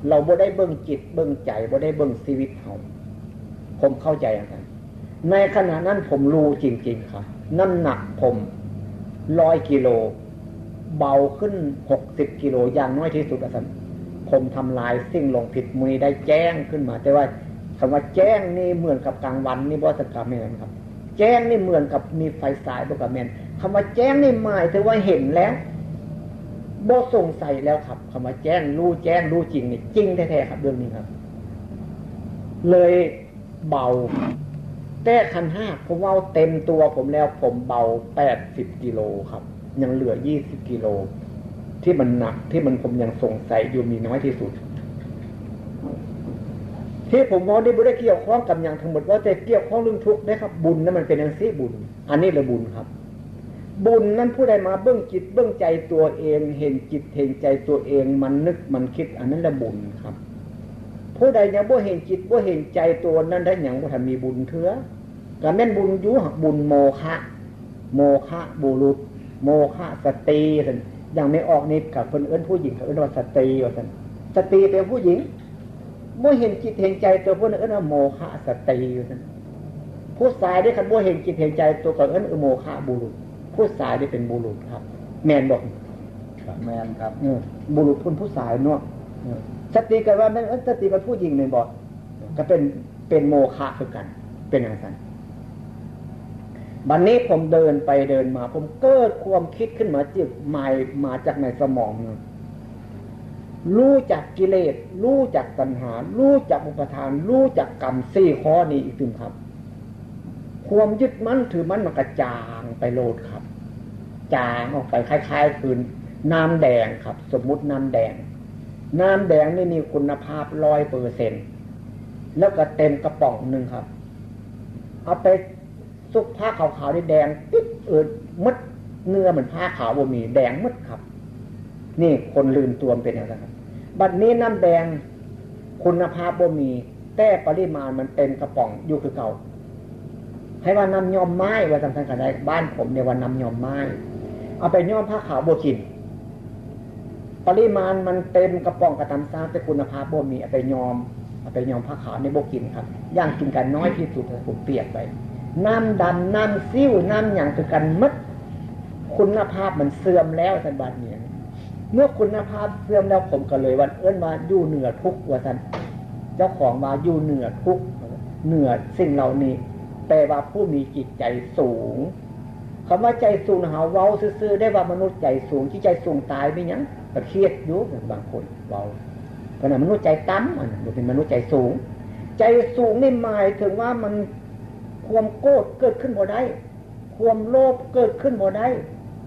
เราบ่ได้เบิ่งจิตเบิ่งใจ บ่ได้เบิ่งชีวิตเฮา ผมเข้าใจอย่างนั้น ในขณะนั้นผมฮู้จริงๆครับ น้ำหนักผมร้อยกิโล เบาขึ้นหกสิบกิโล อย่างน้อยที่สุดว่าซั่น ผมทำลายสิ่งหลงผิดหมู่นี้ได้แจ้งขึ้นมา แต่ว่าคำว่าแจ้งนี่เหมือนกับกลางวันนี่บ่ สักกะแม่นครับ แจ้งนี่เหมือนกับมีไฟฉายบ่ กะแม่น คำว่าแจ้งนี่หมายถึงว่าเห็นแล้ว บ่สงสัยแล้วครับ คำว่าแจ้งรู้แจ้งรู้จริงนี่จริงแท้ๆครับ เรื่องนี้ครับ เลยเบา แต่ขันธ์ห้าผมเอาเต็มตัวผมแล้ว ผมเบาแปดสิบกิโลครับ ยังเหลือยี่สิบกิโล ที่มันหนัก ที่มันผมยังสงสัยอยู่มีน้อยที่สุด ที่ผมเว้านี่บ่ได้เกี่ยวข้องกับหยังทั้งหมด ว่าแต่เกี่ยวข้องเรื่องทุกข์นะครับ บุญนั้นมันเป็นจั่งซี้ บุญ อันนี้แหละบุญครับ บุญนั้นผู้ใดมาเบิ่งจิตเบิ่งใจตัวเอง เห็นจิตเห็นใจตัวเอง มันนึกมันคิด อันนั้นแหละบุญครับ ผู้ใดยังบ่เห็นจิตบ่เห็นใจตัวนั้นได้ ยังบ่ทันมีบุญเทื่อ ก็แม่นบุญอยู่ บุญโมฆะ โมฆะบุรุษ โมฆะสตรีซั่น อย่างแม่ออกนี่ก็เพิ่นเอิ้นผู้หญิง เขาเอิ้นว่าสตรีว่าซั่น สตรีเป็นผู้หญิง บ่เห็นจิตเห็นใจตัว เพิ่นเอิ้นว่าโมฆะสตรีว่าซั่น ผู้ชายเด้ คันบ่เห็นจิตเห็นใจตัว ก็เอิ้นโมฆะบุรุษ ผู้ชายนี่เป็นบุรุษครับ แม่นบ่ ครับ แม่นครับ เออ บุรุษเพิ่นผู้ชายเนาะ เออ สตรีก็ว่าแม่น เอิ้นสตรีเป็นผู้หญิงแม่นบ่ ก็เป็น เป็นโมฆะคือกัน เป็นจั่งซั่น บัดนี้ผมเดินไปเดินมา ผมเกิดความคิดขึ้นมา จึกหมายมาจากในสมองนะ รู้จักกิเลส รู้จักตัณหา รู้จักอุปาทาน รู้จักกรรมสี่ข้อนี้อีกตึมครับ ความยึดมั่นถือมั่นมันก็จางไปโลดครับ จางออกไปคล้ายๆ คือน้ำแดงครับ สมมุติน้ำแดง น้ำแดงนี่มีคุณภาพร้อยเปอร์เซ็นต์ แล้วก็เต็มกระป๋องหนึ่งครับ เอาไปซุกผ้าขาวๆ นี่แดงปิ๊ด เออ หมด เนื้อเหมือนผ้าขาวบ่มี แดงหมดครับ นี่คนลืมตัวมันเป็นอย่างนั้นครับ บัดนี้น้ำแดงคุณภาพบ่มี แต่ปริมาณมันเต็มกระป๋องอยู่คือเก่า ให้ว่าน้ำย้อมไม้ว่าซั่นก็ได้ บ้านผมเนี่ยว่าน้ำย้อมไม้ เอาไปย้อมผ้าขาวบ่กิน ปริมาณมันเต็มกระป๋องกะตามซ่าง แต่คุณภาพบ่มี เอาไปย้อม เอาไปย้อมผ้าขาวนี่บ่กินครับ อย่างกินกันน้อยที่สุด ผมเปรียบไป น้ำดำ น้ำซิ่ว น้ำหยังคือกันหมด คุณภาพมันเสื่อมแล้ว ท่านบาดนี้ เมื่อคุณภาพเสื่อมแล้ว ผมก็เลยว่า เอิ้นว่าอยู่เหนือทุกข์ว่าซั่น เจ้าของว่าอยู่เหนือทุกข์ เหนือสิ่งเหล่านี้ แปลว่าผู้มีจิตใจสูง คำว่าใจสูงนะ เฮาเว้าซื่อๆ ได้ว่ามนุษย์ใจสูง จิตใจสูงตายมีหยัง ก็เครียดอยู่ บางคนเว้า ขนาดมนุษย์ใจต่ำ อันนั้นบ่เป็นมนุษย์ใจสูง ใจสูงนี่หมายถึงว่ามัน ความโกรธเกิดขึ้นบ่ได้ ความโลภเกิดขึ้นบ่ได้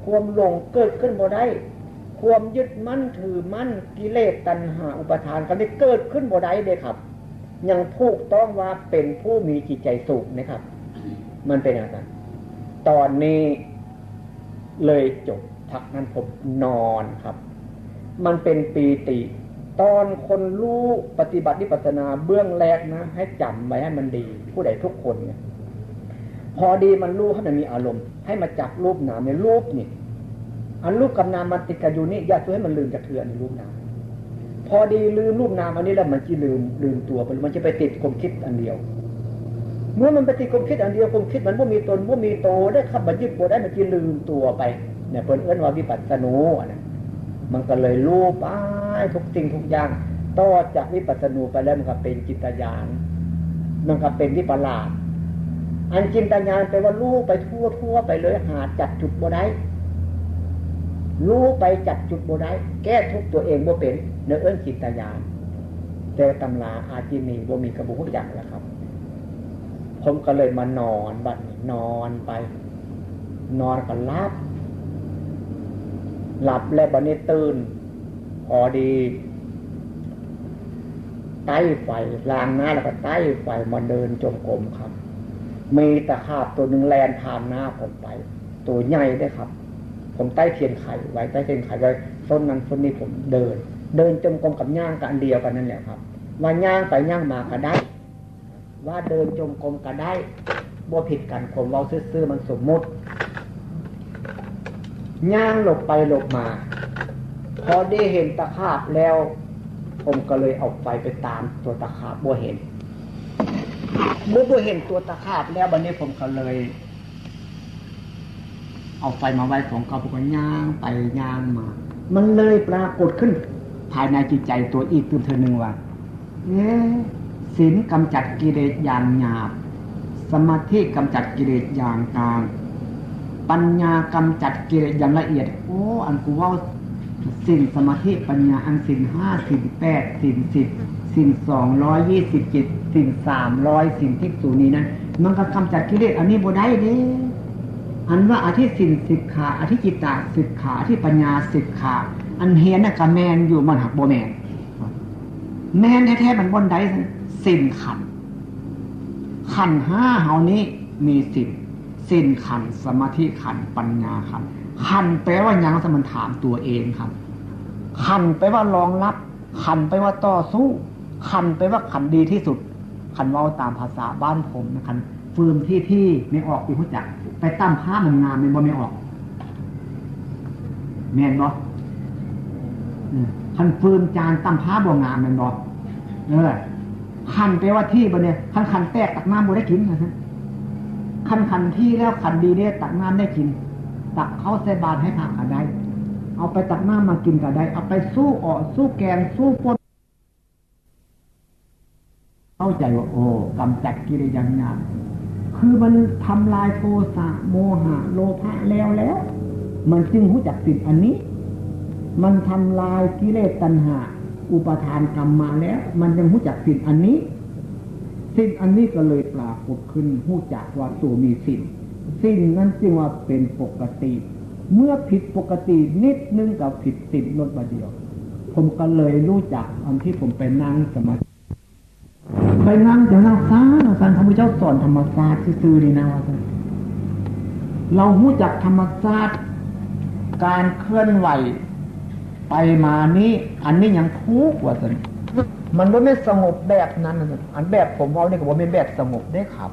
ความหลงเกิดขึ้นบ่ได้ ความยึดมั่นถือมั่น กิเลสตัณหาอุปาทาน คำนี้เกิดขึ้นบ่ได้เด้ครับ ยังถูกต้องว่าเป็นผู้มีจิตใจสูงนะครับ มันเป็นอย่างนั้น ตอนนี้เลยจบ พักนั้นผมนอนครับ มันเป็นปีติ ตอนคนรู้ปฏิบัติวิปัสสนาเบื้องแรกนะ ให้จำไว้ให้มันดี ผู้ใดทุกคนเนี่ย พอดีมันรู้ให้มันมีอารมณ์ ให้มาจับรูปนามในรูปนี่ อันรูปกับนามมันติดกันอยู่นี่ อย่าช่วยให้มันลืมจากเทือในรูปนาม พอดีลืมรูปนามอันนี้แล้วมันจะลืม ลืมตัวไป มันจะไปติดความคิดอันเดียว เมื่อมันไปติดความคิดอันเดียว ความคิดมันบ่มีตน บ่มีโตได้ครับ มันยึดบ่ได้ มันจะลืมตัวไป เนี่ย เพิ่นเอิ้นว่าวิปัสสนูอันนั้น มันก็เลยรู้ไปทุกสิ่งทุกอย่าง ต่อจากวิปัสสนูไปแล้วมันก็เป็นจินตญาณ มันก็เป็นวิปลาส อันจินตญาณแปลว่ารู้ไปทั่วทั่วไปเลย หาจับจุดบ่ได้ รู้ไปจับจุดบ่ได้ แก้ทุกข์ตัวเองบ่เป็น เนี่ยเอิ้นจินตญาณ แต่ตำราอาจินนีบ่มี ก็บ่ฮู้จักแล้วครับ ผมก็เลยมานอนบัดนี้ นอนไป นอนก็หลับ หลับแล้วบัดนี้ตื่น พอดี ใต้ไฟ ล้างหน้าแล้วก็ใต้ไฟมาเดินจงกรมครับ มีตะขาบตัวหนึ่งแล่นผ่านหน้าผมไป ตัวใหญ่เด้ครับ ผมใต้เทียนไขไว้ ใต้เทียนไขไว้ ส้นนั้นส้นนี้ ผมเดิน เดินจงกรมกับย่างก็อันเดียวกันนั่นแหละครับ ว่าย่างไปย่างมาก็ได้ ว่าเดินจงกรมก็ได้ บ่ผิดกัน ความเว้าซื่อๆ มันสมมุติ ย่างหลบไปหลบมา พอได้เห็นตะขาบแล้ว ผมก็เลยเอาไฟไปตามตัวตะขาบ บ่เห็น เมื่อบ่เห็นตัวตะขาบแล้ว บัดนี้ผมก็เลย เอาไฟมาไว้ของเก่า ผมก็ย่างไปย่างมา มันเลยปรากฏขึ้น ภายในจิตใจตัวอีกตื่มเทื่อหนึ่งว่า เอ๊ะ ศีลกำจัดกิเลสอย่างหยาบ สมาธิกำจัดกิเลสอย่างกลาง ปัญญากำจัดกิเลสอย่างละเอียด โอ้ อันกูเว้า ศีล สมาธิ ปัญญา อันศีลห้า ศีลแปด ศีลสิบ ศีลสองร้อยยี่สิบเจ็ด ศีลสามร้อย ศีลภิกษุณีนั้น มันก็กำจัดกิเลสอันนี้บ่ได้เด้ อันว่าอธิศีลสิกขา อธิจิตตสิกขา อธิปัญญาสิกขา อันเฮียนน่ะก็แม่นอยู่ มันหากบ่แม่น แม่นแท้ๆ มันบ่อนใด ศีลขันธ์ ขันธ์ห้าเฮานี้มีศีล ศีลขันธ์ สมาธิขันธ์ ปัญญาขันธ์ ขันธ์แปลว่าหยัง สมันถามตัวเองครับ ขันธ์แปลว่ารองรับ ขันธ์แปลว่าต่อสู้ ขันธ์แปลว่าขันธ์ดีที่สุด คันเว้าตามภาษาบ้านผมนะ คันฟืมที่ที่ไม่ออกอยู่ฮู้จัก ไปตั้มผ้ามันงามแม่นบ่ ไม่ออก แม่นบ่ เออ คันฟืมจานตั้มผ้าบ่งามแม่นบ่ เออ ขันธ์แปลว่าที่ บัดเนี่ย คันขันธ์แตกตักน้ำบ่ได้กินนะฮะ คันขันธ์ที่แล้วขันธ์ดีเนี่ยตักน้ำได้กิน ตักเข้าใส่บาตรให้พระก็ได้ เอาไปตักน้ำมากินก็ได้ เอาไปสู้ออกสู้แกงสู้ปน เข้าใจว่า โอ้ กำจัดกิเลสอย่างยาก คือมันทำลายโทสะ โมหะ โลภะแล้วแล้ว มันจึงฮู้จักศีลอันนี้ มันทำลายกิเลสตัณหา อุปาทานกรรมมาแล้ว มันยังฮู้จักศีลอันนี้ ศีลอันนี้ก็เลยปรากฏขึ้น ฮู้จักว่าตัวมีศีล ศีลนั้นจึงว่าเป็นปกติ เมื่อผิดปกตินิดนึงก็ผิดศีลลดบาเดียว ผมก็เลยรู้จักอันที่ผมไปนั่งสมาธิ ไปนั่งจะนั่งซ่า ท่านพระพุทธเจ้าสอนธรรมชาติซื่อๆ นี่นะ ว่าซั่น เราฮู้จักธรรมชาติ การเคลื่อนไหวไปมานี้ อันนี้ยังทุกข์ ว่าซั่น มันบ่แม่นสงบแบบนั้นนะ อันแบบผมเว้านี่ก็บ่แม่นแบบสงบเด้ครับ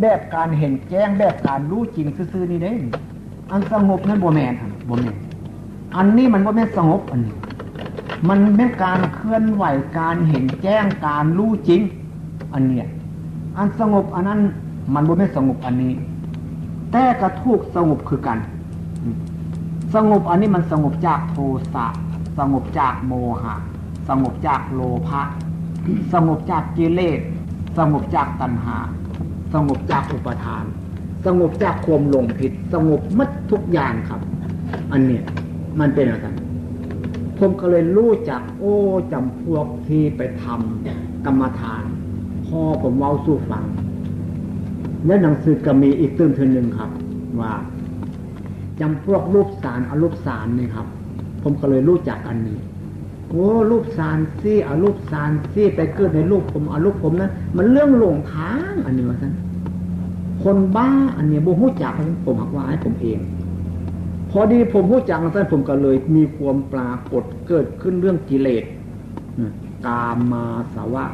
แบบการเห็นแจ้ง แบบการรู้จริงซื่อๆ นี่เด้ อันสงบนั้นบ่แม่นครับ บ่แม่น อันนี้มันบ่แม่นสงบ อันนี้ มันแม่นการเคลื่อนไหว การเห็นแจ้ง การรู้จริง อันเนี้ย อันสงบอันนั้นมันบ่แม่นสงบอันนี้ แต่ก็ถูกสงบคือกัน สงบอันนี้มันสงบจากโทสะ สงบจากโมหะ สงบจากโลภะ สงบจากกิเลส สงบจากตัณหา สงบจากอุปาทาน สงบจากความหลงผิด สงบหมดทุกอย่างครับ อันเนี้ยมันเป็นอย่างนั้น ผมก็เลยรู้จัก โอ้ จำพวกที่ไปทำกรรมฐาน พ่อผมเว้าสู่ฟัง และหนังสือก็มีอีกตื้มเทื่อหนึ่งครับ ว่าจำพวกรูปฌาน อรูปฌานนี่ครับ ผมก็เลยรู้จักอันนี้ โอ้ รูปฌานสี่ อรูปฌานสี่ ไปเกิดในรูปภพ อรูปภพนั้น มันเรื่องหลงทาง อันนี้ว่าซั่น คนบ้า อันนี้บ่ฮู้จัก ผมหักว่าให้ผมเอง พอดีผมฮู้จักซั่น ผมก็เลยมีความปรากฏเกิดขึ้นเรื่องกิเลส อืม กามาสวะ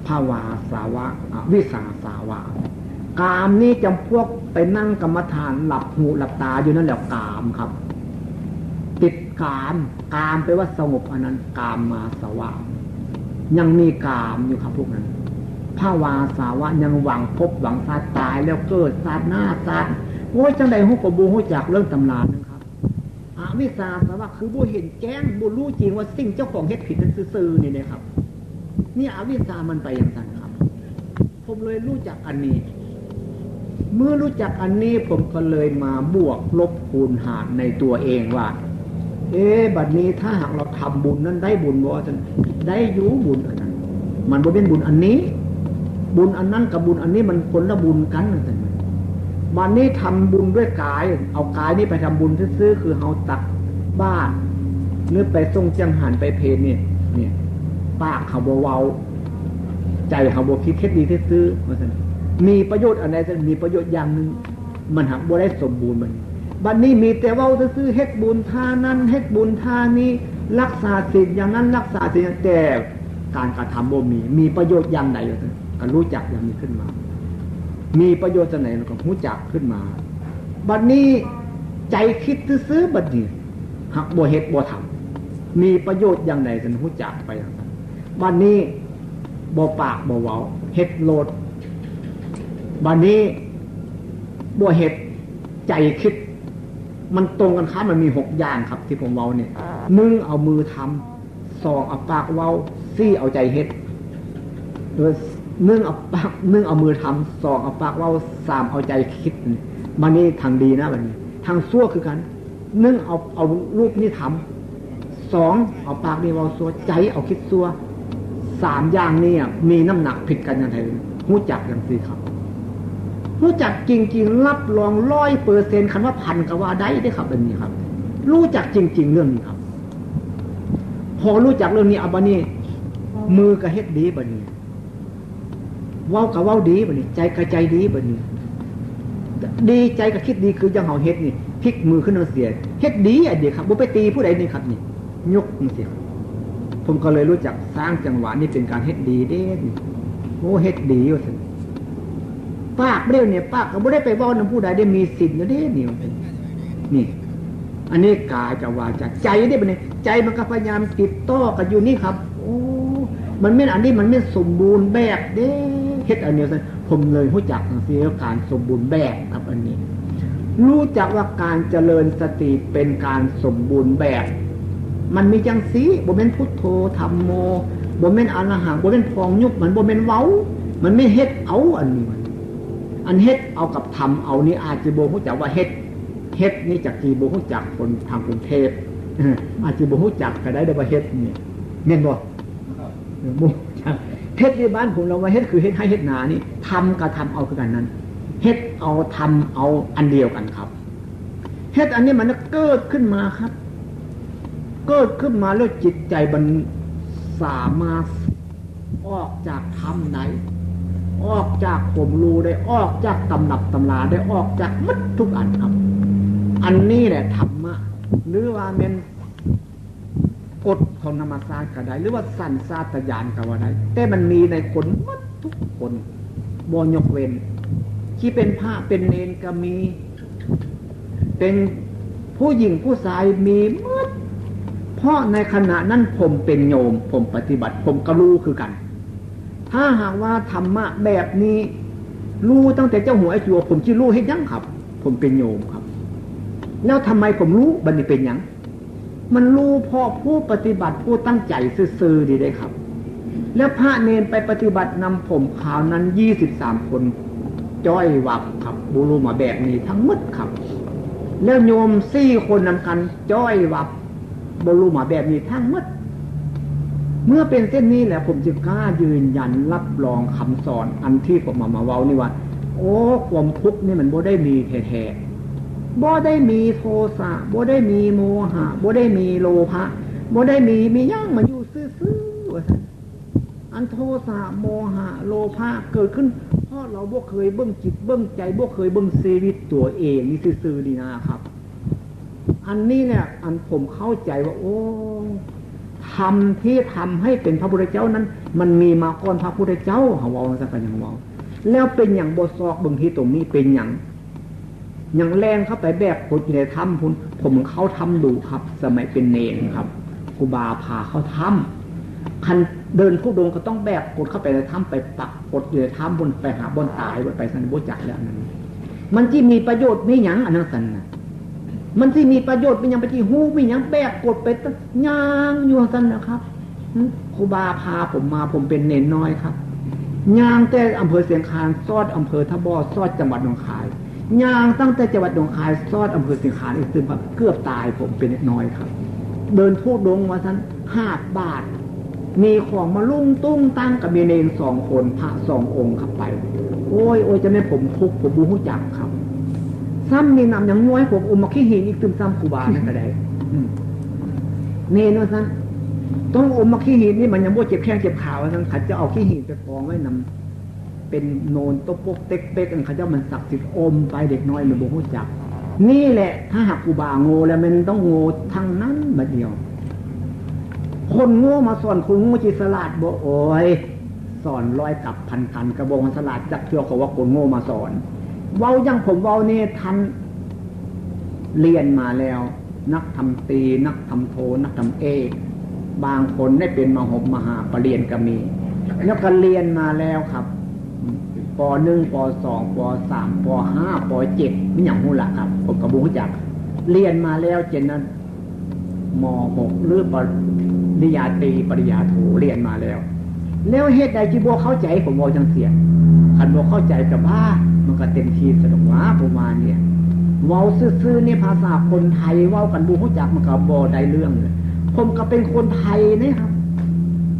ภวาสวะ อวิชชาสวะ กามนี่จำพวกไปนั่งกรรมฐานหลับหูหลับตาอยู่นั่นแหละ กามครับ ติดกาม กามแปลว่าสงบ อันนั้นกามาสวะ ยังมีกามอยู่ครับพวกนั้น ภวาสวะ ยังหวังภพหวังชาติ ตายแล้วเกิดชาติหน้าชาติ โอ้ย จังใดฮู้ก็บ่ฮู้จักเรื่องตำรานะครับ อวิชชาสวะ คือบ่เห็นแจ้ง บ่รู้จริงว่าสิ่งเจ้าของเฮ็ดผิดนั้นซื่อๆ นี่นะครับ นี่อวิชชามันไปอย่างนั้นครับ ผมเลยรู้จักอันนี้ เมื่อรู้จักอันนี้ ผมก็เลยมาบวกลบคูณหารในตัวเองว่า เอ๊ะ บัดนี้ถ้าหากเราทำบุญนั้นได้บุญบ่ ท่าน ได้อยู่ บุญอันนั้น มันบ่เป็นบุญอันนี้ บุญอันนั้นกับบุญอันนี้มันคนละบุญกัน ท่าน บัดนี้ทำบุญด้วยกาย เอากายนี้ไปทำบุญซื่อๆ คือเฮาตักบาตร หรือไปส่งจังหันไปเพลนี่ เนี่ย ปากเขาบ่เว้า ใจเขาบ่คิด เฮ็ดดีซื่อๆ ว่าซั่น มีประโยชน์อันใด ท่าน มีประโยชน์อย่างหนึ่ง มันหากบ่ได้สมบูรณ์มัน บัดนี้มีแต่เว้าซื่อๆ เฮ็ดบุญท่านั้น เฮ็ดบุญท่านี้ รักษาศีลอย่างนั้น รักษาศีลอย่าง แต่การกระทำบ่มี มีประโยชน์อย่างใด ก็รู้จักอย่างนี้ขึ้นมา มีประโยชน์จั่งใด แล้วก็รู้จักขึ้นมา บัดนี้ใจคิดซื่อๆ บัดนี้ หากบ่เฮ็ดบ่ทำ มีประโยชน์อย่างใด ท่าน รู้จักไปอย่างนั้น บัดนี้บ่ปากบ่เว้า เฮ็ดโลด บัดนี้บ่เฮ็ด ใจคิด มันตรงกันข้าม มันมีหกอย่างครับ ที่ผมเว้าเนี่ย หนึ่งเอามือทำ สองเอาปากเว้า สี่เอาใจเฮ็ด เออ หนึ่งเอาปาก หนึ่งเอามือทำ สองเอาปากเว้า สามเอาใจคิด บัดนี้ทางดีนะ บัดนี้ ทางชั่วคือกัน หนึ่งเอาเอารูปนี้ทำ สองเอาปากนี้เว้าซั่ว ใจเอาคิดซั่ว สามอย่างนี้อะมีน้ำหนักผิดกันอย่างไร ฮู้จักจังซี่ครับ ฮู้จักจริงๆ รับรองร้อยเปอร์เซ็นต์ คันว่าพันก็ว่าได้เด้อครับ อันนี้ครับ ฮู้จักจริงๆ เรื่องนี้ครับ พอฮู้จักเรื่องนี้ เอาบัดนี้ มือก็เฮ็ดดีบัดนี้ เว้าก็เว้าดีบัดนี้ ใจก็ใจดีบัดนี้ ดีใจก็คิดดี คือจั่งเฮาเฮ็ดนี่ พลิกมือขึ้นเอาเสีย เฮ็ดดีอันเดียวครับ บ่ไปตีผู้ใดนี่ครับนี่ ยกจังซี่ครับ ผมก็เลยฮู้จักสร้างจังหวะนี่เป็นการเฮ็ดดีเด้นี่ โอ้ เฮ็ดดีว่าซั่น ปากเดียวเนี่ย ปากก็บ่ได้ไปเว้านำผู้ใด ได้มีศีลอยู่เด้นี่ มันเป็น นี่ อันนี้กายกับวาจา ใจเด้บัดนี้ ใจมันก็พยายามติดต่อกันอยู่นี่ครับ โอ้ มันแม่นอันนี้ มันแม่นสมบูรณ์แบบเด้ เฮ็ดอันเดียวกัน ผมเลยฮู้จักจังซี่ว่าการสมบูรณ์แบบครับ อันนี้ ฮู้จักว่าการเจริญสติเป็นการสมบูรณ์แบบ มันมีจังซี่ บ่แม่นพุทโธธัมโม บ่แม่นอะระหัง บ่แม่นพองยุบ มันบ่แม่นเว้า มันแม่นเฮ็ดเอา อันนี้ อันเฮ็ดเอากับทำเอานี่อาจจะบ่ฮู้จักว่าเฮ็ด เฮ็ดนี่จักสิบ่ฮู้จักคนทางกรุงเทพฯ อาจจะบ่ฮู้จักก็ได้เด้อว่าเฮ็ดนี่ แม่นบ่ เออ บ่ฮู้จัก เฮ็ดในบ้านผมเราว่าเฮ็ดคือเฮ็ดไฮ่เฮ็ดนานี่ ทำกับทำเอาคือกันนั่น เฮ็ดเอาทำเอาอันเดียวกันครับ เฮ็ดอันนี้มันเกิดขึ้นมาครับ เกิดขึ้นมาแล้วจิตใจมันสามารถออกจากถ้ำได้ ออกจากความรู้ได้ ออกจากตำรับตำราได้ ออกจากหมดทุกอันครับ อันนี้แหละธรรมะ หรือว่าแม่นกฎของธรรมชาติก็ได้ หรือว่าสัญชาตญาณก็ว่าได้ แต่มันมีในคนหมดทุกคน บ่ยกเว้น ที่เป็นพระเป็นเณรก็มี เป็นผู้หญิงผู้ชายมีหมด เพราะในขณะนั้นผมเป็นโยม ผมปฏิบัติ ผมก็รู้คือกัน ถ้าหากว่าธรรมะแบบนี้ รู้ตั้งแต่เจ้าหัวไอ้จัว ผมจะรู้เฮ็ดหยังครับ ผมเป็นโยมครับ แล้วทำไมผมรู้ บัดนี้เป็นหยัง มันรู้เพราะผู้ปฏิบัติผู้ตั้งใจซื่อๆ ดีได้ครับ แล้วพระเณรไปปฏิบัตินำผมคราวนั้น ยี่สิบสาม คน จ้อยวับครับ บ่ฮู้มาแบบนี้ทั้งหมดครับ แล้วโยมสี่คนนำกัน จ้อยวับ บ่ฮู้มาแบบนี้ทั้งหมด เมื่อเป็นเช่นนี้แล้ว ผมจึงกล้ายืนยันรับรองคำสอนอันที่ผมเอามาเว้านี่ว่า โอ้ ความทุกข์นี่มันบ่ได้มีแท้ๆ บ่ได้มีโทสะ บ่ได้มีโมหะ บ่ได้มีโลภะ บ่ได้มี มีหยัง มันอยู่ซื่อๆ ว่าซั่น อันโทสะ โมหะ โลภะ เกิดขึ้น เพราะเราบ่เคยเบิ่งจิตเบิ่งใจ บ่เคยเบิ่งชีวิตตัวเองนี่ซื่อๆ นี่นะครับ อันนี้เนี่ย อันผมเข้าใจว่า โอ้ ธรรมที่ทำให้เป็นพระพุทธเจ้านั้น มันมีมาก่อนพระพุทธเจ้า เขาเว้าจั่งซั้นก็ยังเว้า แล้วเป็นหยังบ่ซอกเบิ่งที่ตรงนี้เป็นหยัง ยังแล่นเข้าไปแบกกรดอยู่ในถ้ำพุ้น ผมเข้าถ้ำดูครับ สมัยเป็นเณรครับ ครูบาพาเข้าถ้ำ คันเดินธุดงค์ก็ต้องแบกกรดเข้าไปในถ้ำ ไปปักกรดอยู่ในถ้ำพุ้น ไปหาบ่อนตาย บ่อนไปซั่น บ่จักแล้วอันนั้น มันสิมีประโยชน์มีหยังอันนั้นซั่นน่ะ มันสิมีประโยชน์มีหยัง ไปสิฮู้มีหยัง แบกกรดไปย่างอยู่ซั่นนะครับ หึ ครูบาพาผมมา ผมเป็นเณรน้อยครับ ย่างแต่อำเภอเชียงคาน ซอดอำเภอท่าบ่อ ซอดจังหวัดหนองคาย ย่างตั้งแต่จังหวัดหนองคาย ซอดอำเภอเชียงคานอีกตึมครับ เกือบตาย ผมเป็นเณรน้อยครับ เดินธุดงค์ว่าซั่น หาบบาตร มีของมาลุ่งตุ้งตั้งกับมีเณรสองคน พระสององค์ครับไป โอ้ย โอ้ย จะแม่นผมทุกข์ ผมบ่ฮู้จักครับ ซ้ำมีน้ำยังย้วยผมอมมาขี้หินอีกตึมซ้ำครูบานั่นก็ได้ อืม เณรว่าซั่น ต้องอมมาขี้หินนี่มันยังบ่เจ็บแข้งเจ็บขาว่าซั่น เขาจะเอาขี้หินไปกองไว้นำ เป็นโนนตะปกเต็กเป๊ก อันเขาเจ้ามันศักดิ์สิทธิ์ อมไป เด็กน้อยมันบ่ฮู้จัก นี่แหละ ถ้าหากครูบาโง่แล้วมันต้องโง่ทั้งนั้นบัดเดียว คนโง่มาสอนคนโง่จิฉลาดบ่ โอ้ย สอนร้อยกับพันกัน ก็บ่มันฉลาดจักเทื่อ เขาว่าคนโง่มาสอน เว้าอย่างผมเว้านี่ ท่านเรียนมาแล้ว นักธรรมตรี นักธรรมโท นักธรรมเอก บางคนได้เป็นมหกมหาปริญญาก็มี แล้วก็เรียนมาแล้วครับ ป.หนึ่ง ป.สอง ป.สาม ป.ห้า ป.เจ็ด มีหยังฮู้ล่ะครับ ผมก็บ่ฮู้จัก เรียนมาแล้วเช่นนั้น ม.หก หรือปริญญาตรี ปริญญาโท เรียนมาแล้ว แล้วเหตุใดที่บ่เข้าใจ ผมเว้าจั่งซี้ คันบ่เข้าใจก็บ้า มันก็เต็มที่สะดอกว่า ผมว่าเนี่ย เว้าซื่อๆ นี่ภาษาคนไทยเว้ากันบ่ฮู้จักมันก็บ่ได้เรื่องเลย ผมก็เป็นคนไทยนี่ครับ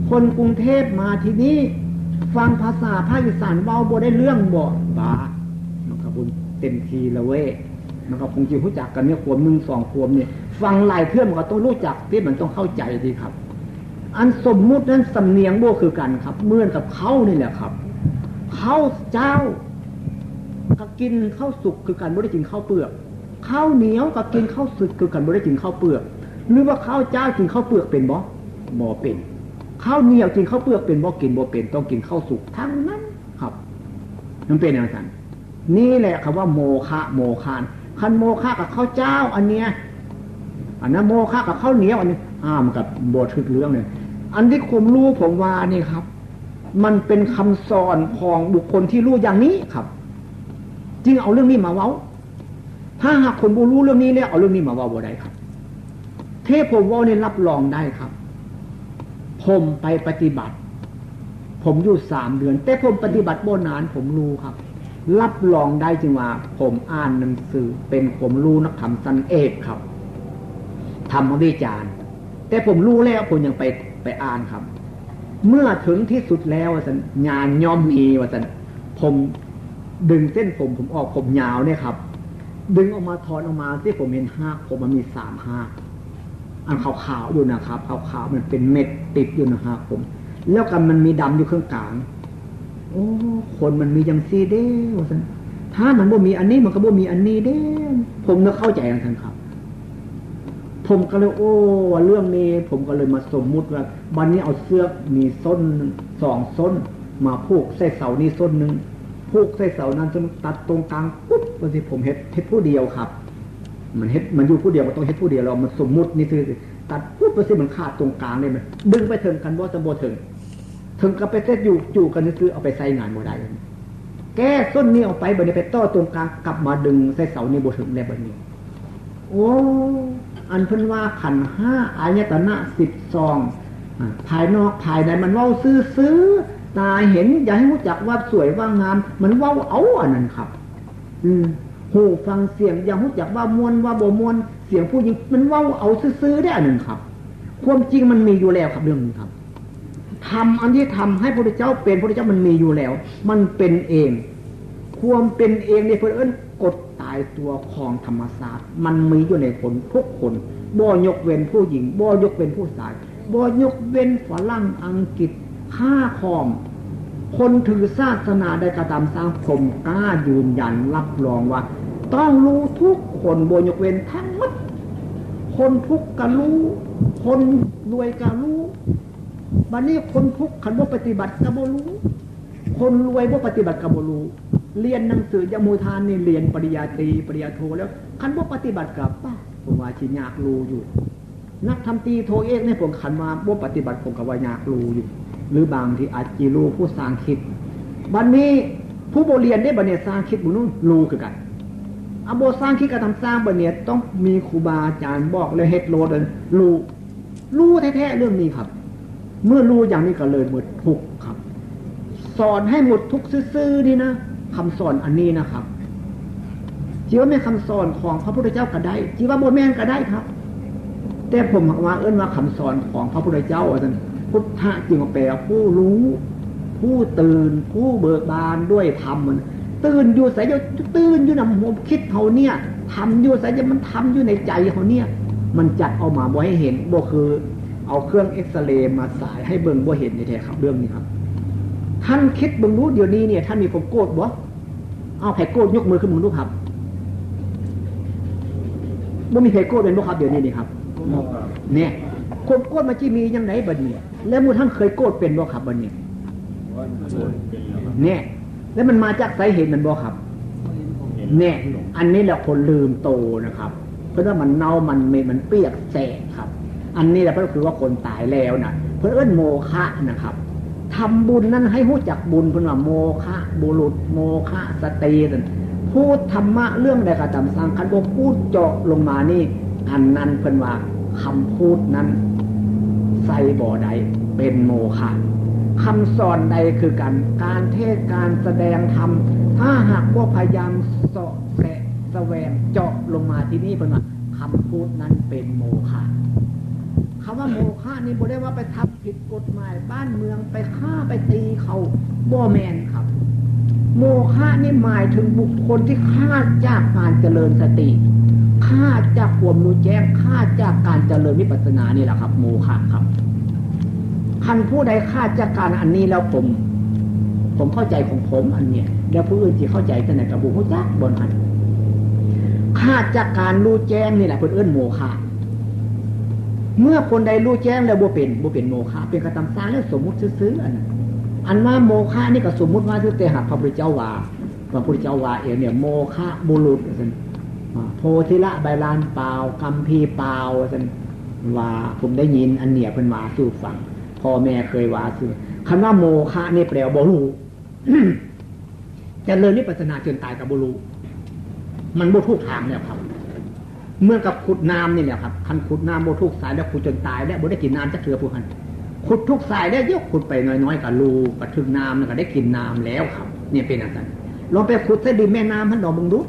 คนกรุงเทพฯมาที่นี่ ฟังภาษาภาคอีสานเว้าบ่ได้เรื่องบ่ บ้า มันก็บุญเต็มทีแล้วเว้ย มันก็คงสิฮู้จักกันเนี่ย ความหนึ่งสองความนี่ ฟังหลายเทื่อมันก็ต้องฮู้จักติ มันต้องเข้าใจติครับ อันสมมุตินั้นสำเนียงบ่คือกันครับ เหมือนกับข้าวนี่แหละครับ ข้าวเจ้า ก็กินข้าวสุกคือกัน บ่ได้กินข้าวเปลือก ข้าวเหนียวก็กินข้าวสุกคือกัน บ่ได้กินข้าวเปลือก หรือว่าข้าวเจ้ากินข้าวเปลือกเป็นบ่ บ่เป็น ข้าวเหนียวกินข้าวเปลือกเป็นบ่ กินบ่เป็น ต้องกินข้าวสุกทั้งนั้นครับ มันเป็นจั่งซั้น นี่แหละคำว่าโมฆะ โมฆะ คันโมฆะกับข้าวเจ้าอันเนี้ย อันนั้นโมฆะกับข้าวเหนียวอันนี้ อ่า มันก็บ่ถืกเรื่องเลย อันที่ความรู้ผมว่านี่ครับ มันเป็นคำสอนของบุคคลที่รู้อย่างนี้ครับ จึงเอาเรื่องนี้มาเว้า ถ้าหากคนบ่รู้เรื่องนี้แล้วเอาเรื่องนี้มาเว้าบ่ได้ครับ ที่ผมเว้านี่รับรองได้ครับ ผมไปปฏิบัติ ผมอยู่สามเดือน แต่ผมปฏิบัติบ่นาน ผมรู้ครับ รับรองได้จึงว่า ผมอ่านหนังสือเป็นความรู้นักธรรมชั้นเอกครับ ธรรมวิจารณ์ แต่ผมรู้แล้ว ผมยังไป ไปอ่านครับ เมื่อถึงที่สุดแล้วว่าซั่น ญาณย่อมมีว่าซั่น ผมดึงเส้นผมผมออก ผมยาวเนี่ยครับ ดึงออกมา ถอนออกมา ที่ผมเห็นฮากผมมันมีสามฮาก อันขาวๆอยู่นะครับ ขาวๆมันเป็นเม็ดติดอยู่นะฮากผม แล้วก็มันมีดำอยู่ข้างกลาง โอ้ คนมันมีจั่งซี่เด้ ว่าซั่น ถ้ามันบ่มีอันนี้มันก็บ่มีอันนี้เด้ ผมนึกเข้าใจจั่งซั่นครับ ผมก็เลย โอ้ ว่าเรื่องนี้ ผมก็เลยมาสมมุติว่า บัดนี้เอาเสื้อมีส้นหนึ่ง สองส้น มาผูกใส่เสานี้ส้นหนึ่ง ผูกใส่เสานั้นส้นหนึ่ง ตัดตรงกลางปุ๊บ ว่าสิ ผมเฮ็ด เฮ็ดผู้เดียวครับ มันเฮ็ด มันอยู่ผู้เดียว มันต้องเฮ็ดผู้เดียว แล้วมันสมมุตินี่ซื่อๆ ตัดปุ๊บ ว่าสิ มันขาดตรงกลางเลย มันดึงไปเถิงกันบ่ จะบ่เถิง เถิงก็ไปเฮ็ดอยู่ อยู่กันซื่อๆ เอาไปใช้งานบ่ได้ แก้ส้นนี้ออกไป บัดนี้ไปต่อตรงกลาง กลับมาดึงใส่เสานี่บ่เถิงแล้วบัดนี้ โอ้ อันเพิ่นว่าขันธ์ห้า อายตนะสิบสอง อ่า ภายนอกภายในมันเว้าซื่อๆ ตาเห็น อย่าให้รู้จักว่าสวยว่างาม มันเว้าเอาอันนั้นครับ อืม หูฟังเสียง อย่ารู้จักว่าม่วนว่าบ่ม่วน เสียงผู้หญิง มันเว้าเอาซื่อๆ ได้อันนั้นครับ ความจริงมันมีอยู่แล้วครับ เรื่องนี้ครับ ธรรมอันที่ทำให้พระพุทธเจ้าเป็นพระพุทธเจ้ามันมีอยู่แล้ว มันเป็นเอง ความเป็นเองนี่เพิ่นเอิ้นกฎตายตัวของธรรมชาติ มันมีอยู่ในคนทุกคน บ่ยกเว้นผู้หญิง บ่ยกเว้นผู้ชาย บ่ยกเว้นฝรั่งอังกฤษ ค่าครอง คนถือศาสนาใดก็ตามสร้าง ผมกล้ายืนยันรับรองว่า ต้องรู้ทุกคน บ่ยกเว้นทั้งหมด คนทุกข์ก็รู้ คนรวยก็รู้ บัดนี้คนทุกข์คันบ่ปฏิบัติก็บ่รู้ คนรวยบ่ปฏิบัติก็บ่รู้ เรียนหนังสืออย่างหมู่ท่านนี่เรียนปริญญาตรี ปริญญาโทแล้ว คันบ่ปฏิบัติก็ ป้า ผมว่าสิยากรู้อยู่ นักธรรมตรีโทเอกนี่ผมคันว่าบ่ปฏิบัติผมก็ว่ายากรู้อยู่ หรือบางทีอาจสิรู้ผู้สร้างคิด บัดนี้ผู้บ่เรียนเด้ บัดนี้สร้างคิดบ่รู้ รู้คือกัน อ่ะ บ่สร้างคิดก็ต้องสร้าง บัดนี้ต้องมีครูบาอาจารย์บอกแล้วเฮ็ดโลด รู้ รู้แท้ๆ เรื่องนี้ครับ เมื่อรู้อย่างนี้ก็เลยหมดทุกข์ครับ สอนให้หมดทุกข์ซื่อๆ นี่นะ คำสอนอันนี้นะครับ สิว่าแม่นคำสอนของพระพุทธเจ้าก็ได้ สิว่าบ่แม่นก็ได้ครับ แต่ผมว่าเอิ้นว่าคำสอนของพระพุทธเจ้าว่าซั่น พุทธะจึงแปลว่าผู้รู้ ผู้ตื่น ผู้เบิกบานด้วยธรรมมัน ตื่นอยู่ไส ตื่นอยู่นำความคิดเฮาเนี่ย ธรรมอยู่ไส มันธรรมอยู่ในใจเฮาเนี่ย มันจับเอามาบ่ให้เห็น บ่คือเอาเครื่องเอกซเรย์มาสายให้เบิ่ง บ่เห็นแท้ๆ ครับ เรื่องนี้ครับ ท่านคิดเบิ่งดู เดี๋ยวนี้เนี่ย ท่านมีความโกรธบ่ เอา ไผโกรธยกมือขึ้นเบิ่งดูครับ บ่มีไผโกรธแม่นบ่ครับ เดี๋ยวนี้นี่ครับ เนี่ย ความโกรธมันสิมีจั่งใดบัดนี้ แล้วหมู่ท่านเคยโกรธเป็นบ่ครับบัดนี้ เนี่ย แล้วมันมาจากไส เห็นมันบ่ครับ เนี่ย อันนี้แหละคนลืมโตนะครับ เพิ่นว่ามันเน่า มันเหม็น มันเปียกแฉะครับ อันนี้แหละเพิ่นคือว่าคนตายแล้วนะ เพิ่นเอิ้นโมฆะนะครับ ทำบุญนั้นให้รู้จักบุญ เพิ่นว่าโมฆะบุรุษ โมฆะสตรีนั่น พูดธรรมะเรื่องใดก็ตามสร้าง คันบ่พูดเจาะลงมานี่ อันนั้นเพิ่นว่าคำพูดนั้นใส่บ่ได้ เป็นโมฆะ คำสอนใดคือกัน การเทศน์ การแสดงธรรม ถ้าหากบ่พยายามเสาะแสะ แสวงเจาะลงมาที่นี่เพิ่นว่า คำพูดนั้นเป็นโมฆะ คำว่าโมฆะนี่บ่ได้ว่าไปทำผิดกฎหมายบ้านเมือง ไปฆ่าไปตีเขา บ่แม่นครับ โมฆะนี่หมายถึงบุคคลที่ขาดจากการเจริญสติ ขาดจากความรู้แจ้ง ขาดจากการเจริญวิปัสสนานี่แหละครับ โมฆะครับ คันผู้ใดขาดจากการอันนี้แล้วผม ผมเข้าใจของผมอันเนี้ย แล้วผู้อื่นสิเข้าใจจั่งใดก็บ่ฮู้จัก บ่หัน ขาดจากการรู้แจ้งนี่แหละเพิ่นเอิ้นโมฆะ เมื่อคนใดรู้แจ้งแล้วบ่เป็น บ่เป็นโมฆะ เป็นกระตำสร้างแล้วสมมุติซื่อๆ อันนั้น อันว่าโมฆะนี่ก็สมมุติว่าซื่อ แต่หากพระพุทธเจ้าว่า พระพุทธเจ้าว่าเองเนี่ย โมฆะบุรุษว่าซั่น อ่า โพธิละใบลานเปล่า กัมพีร์เปล่าว่าซั่น ว่าผมได้ยินอันเนี้ยเพิ่นว่าสู่ฟัง พ่อแม่เคยว่าสู่ คันว่าโมฆะนี่แปลว่าบ่รู้ เจริญวิปัสสนาจนตายก็บ่รู้ มันบ่ถูกทางแล้วครับ เหมือนกับขุดน้ำนี่แหละครับ คันขุดน้ำบ่ถูกสายแล้วขุดจนตายแล้วบ่ได้กินน้ำจักเทื่อผู้หัน ขุดถูกสายแล้วเดี๋ยวขุดไปน้อยๆ ก็รู้ ก็ถึงน้ำแล้วก็ได้กินน้ำแล้วครับ เนี่ยเป็นจั่งซั่น ลองไปขุดใส่ริมแม่น้ำหั้นลองเบิ่งดู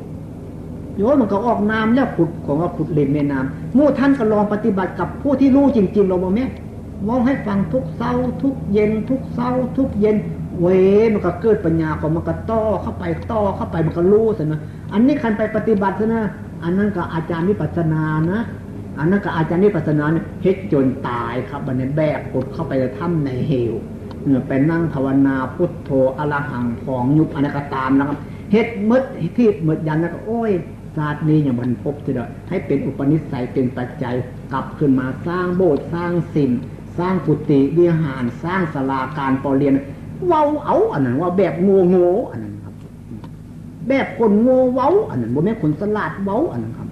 โยมมันก็ออกน้ำแล้วขุด ของว่าขุดริมแม่น้ำ หมู่ท่านก็ลองปฏิบัติกับผู้ที่รู้จริงๆ ลองเบิ่งแม่ เว้าให้ฟังทุกเช้าทุกเย็น ทุกเช้าทุกเย็น เว้ย มันก็เกิดปัญญาของมันก็ต่อเข้าไป ต่อเข้าไป มันก็รู้ซั่นนะ อันนี้คันไปปฏิบัติซะนะ อันนั้นก็อาจารย์วิปัสสนานะ อันนั้นก็อาจารย์วิปัสสนาเนี่ย เฮ็ดจนตายครับ บัดนี้แบกขุดเข้าไปในถ้ำในเหว เออ ไปนั่งภาวนาพุทโธ อรหัง ของยุบ อันนั้นก็ตามนะครับ เฮ็ดหมดทิพย์หมดยันแล้วก็ โอ้ย ชาตินี้ยังบ่ทันพบเทื่อ ให้เป็นอุปนิสัยเป็นปัจจัย กลับขึ้นมาสร้างโบสถ์ สร้างศิลป์ สร้างกุฏิวิหาร สร้างศาลาการประเรียน เว้าเอาอันนั้น ว่าแบบโง่ๆ อันนั้นครับ แบบคนโง่เว้าอันนั้น บ่แม่นคนฉลาดเว้าอันนั้นครับ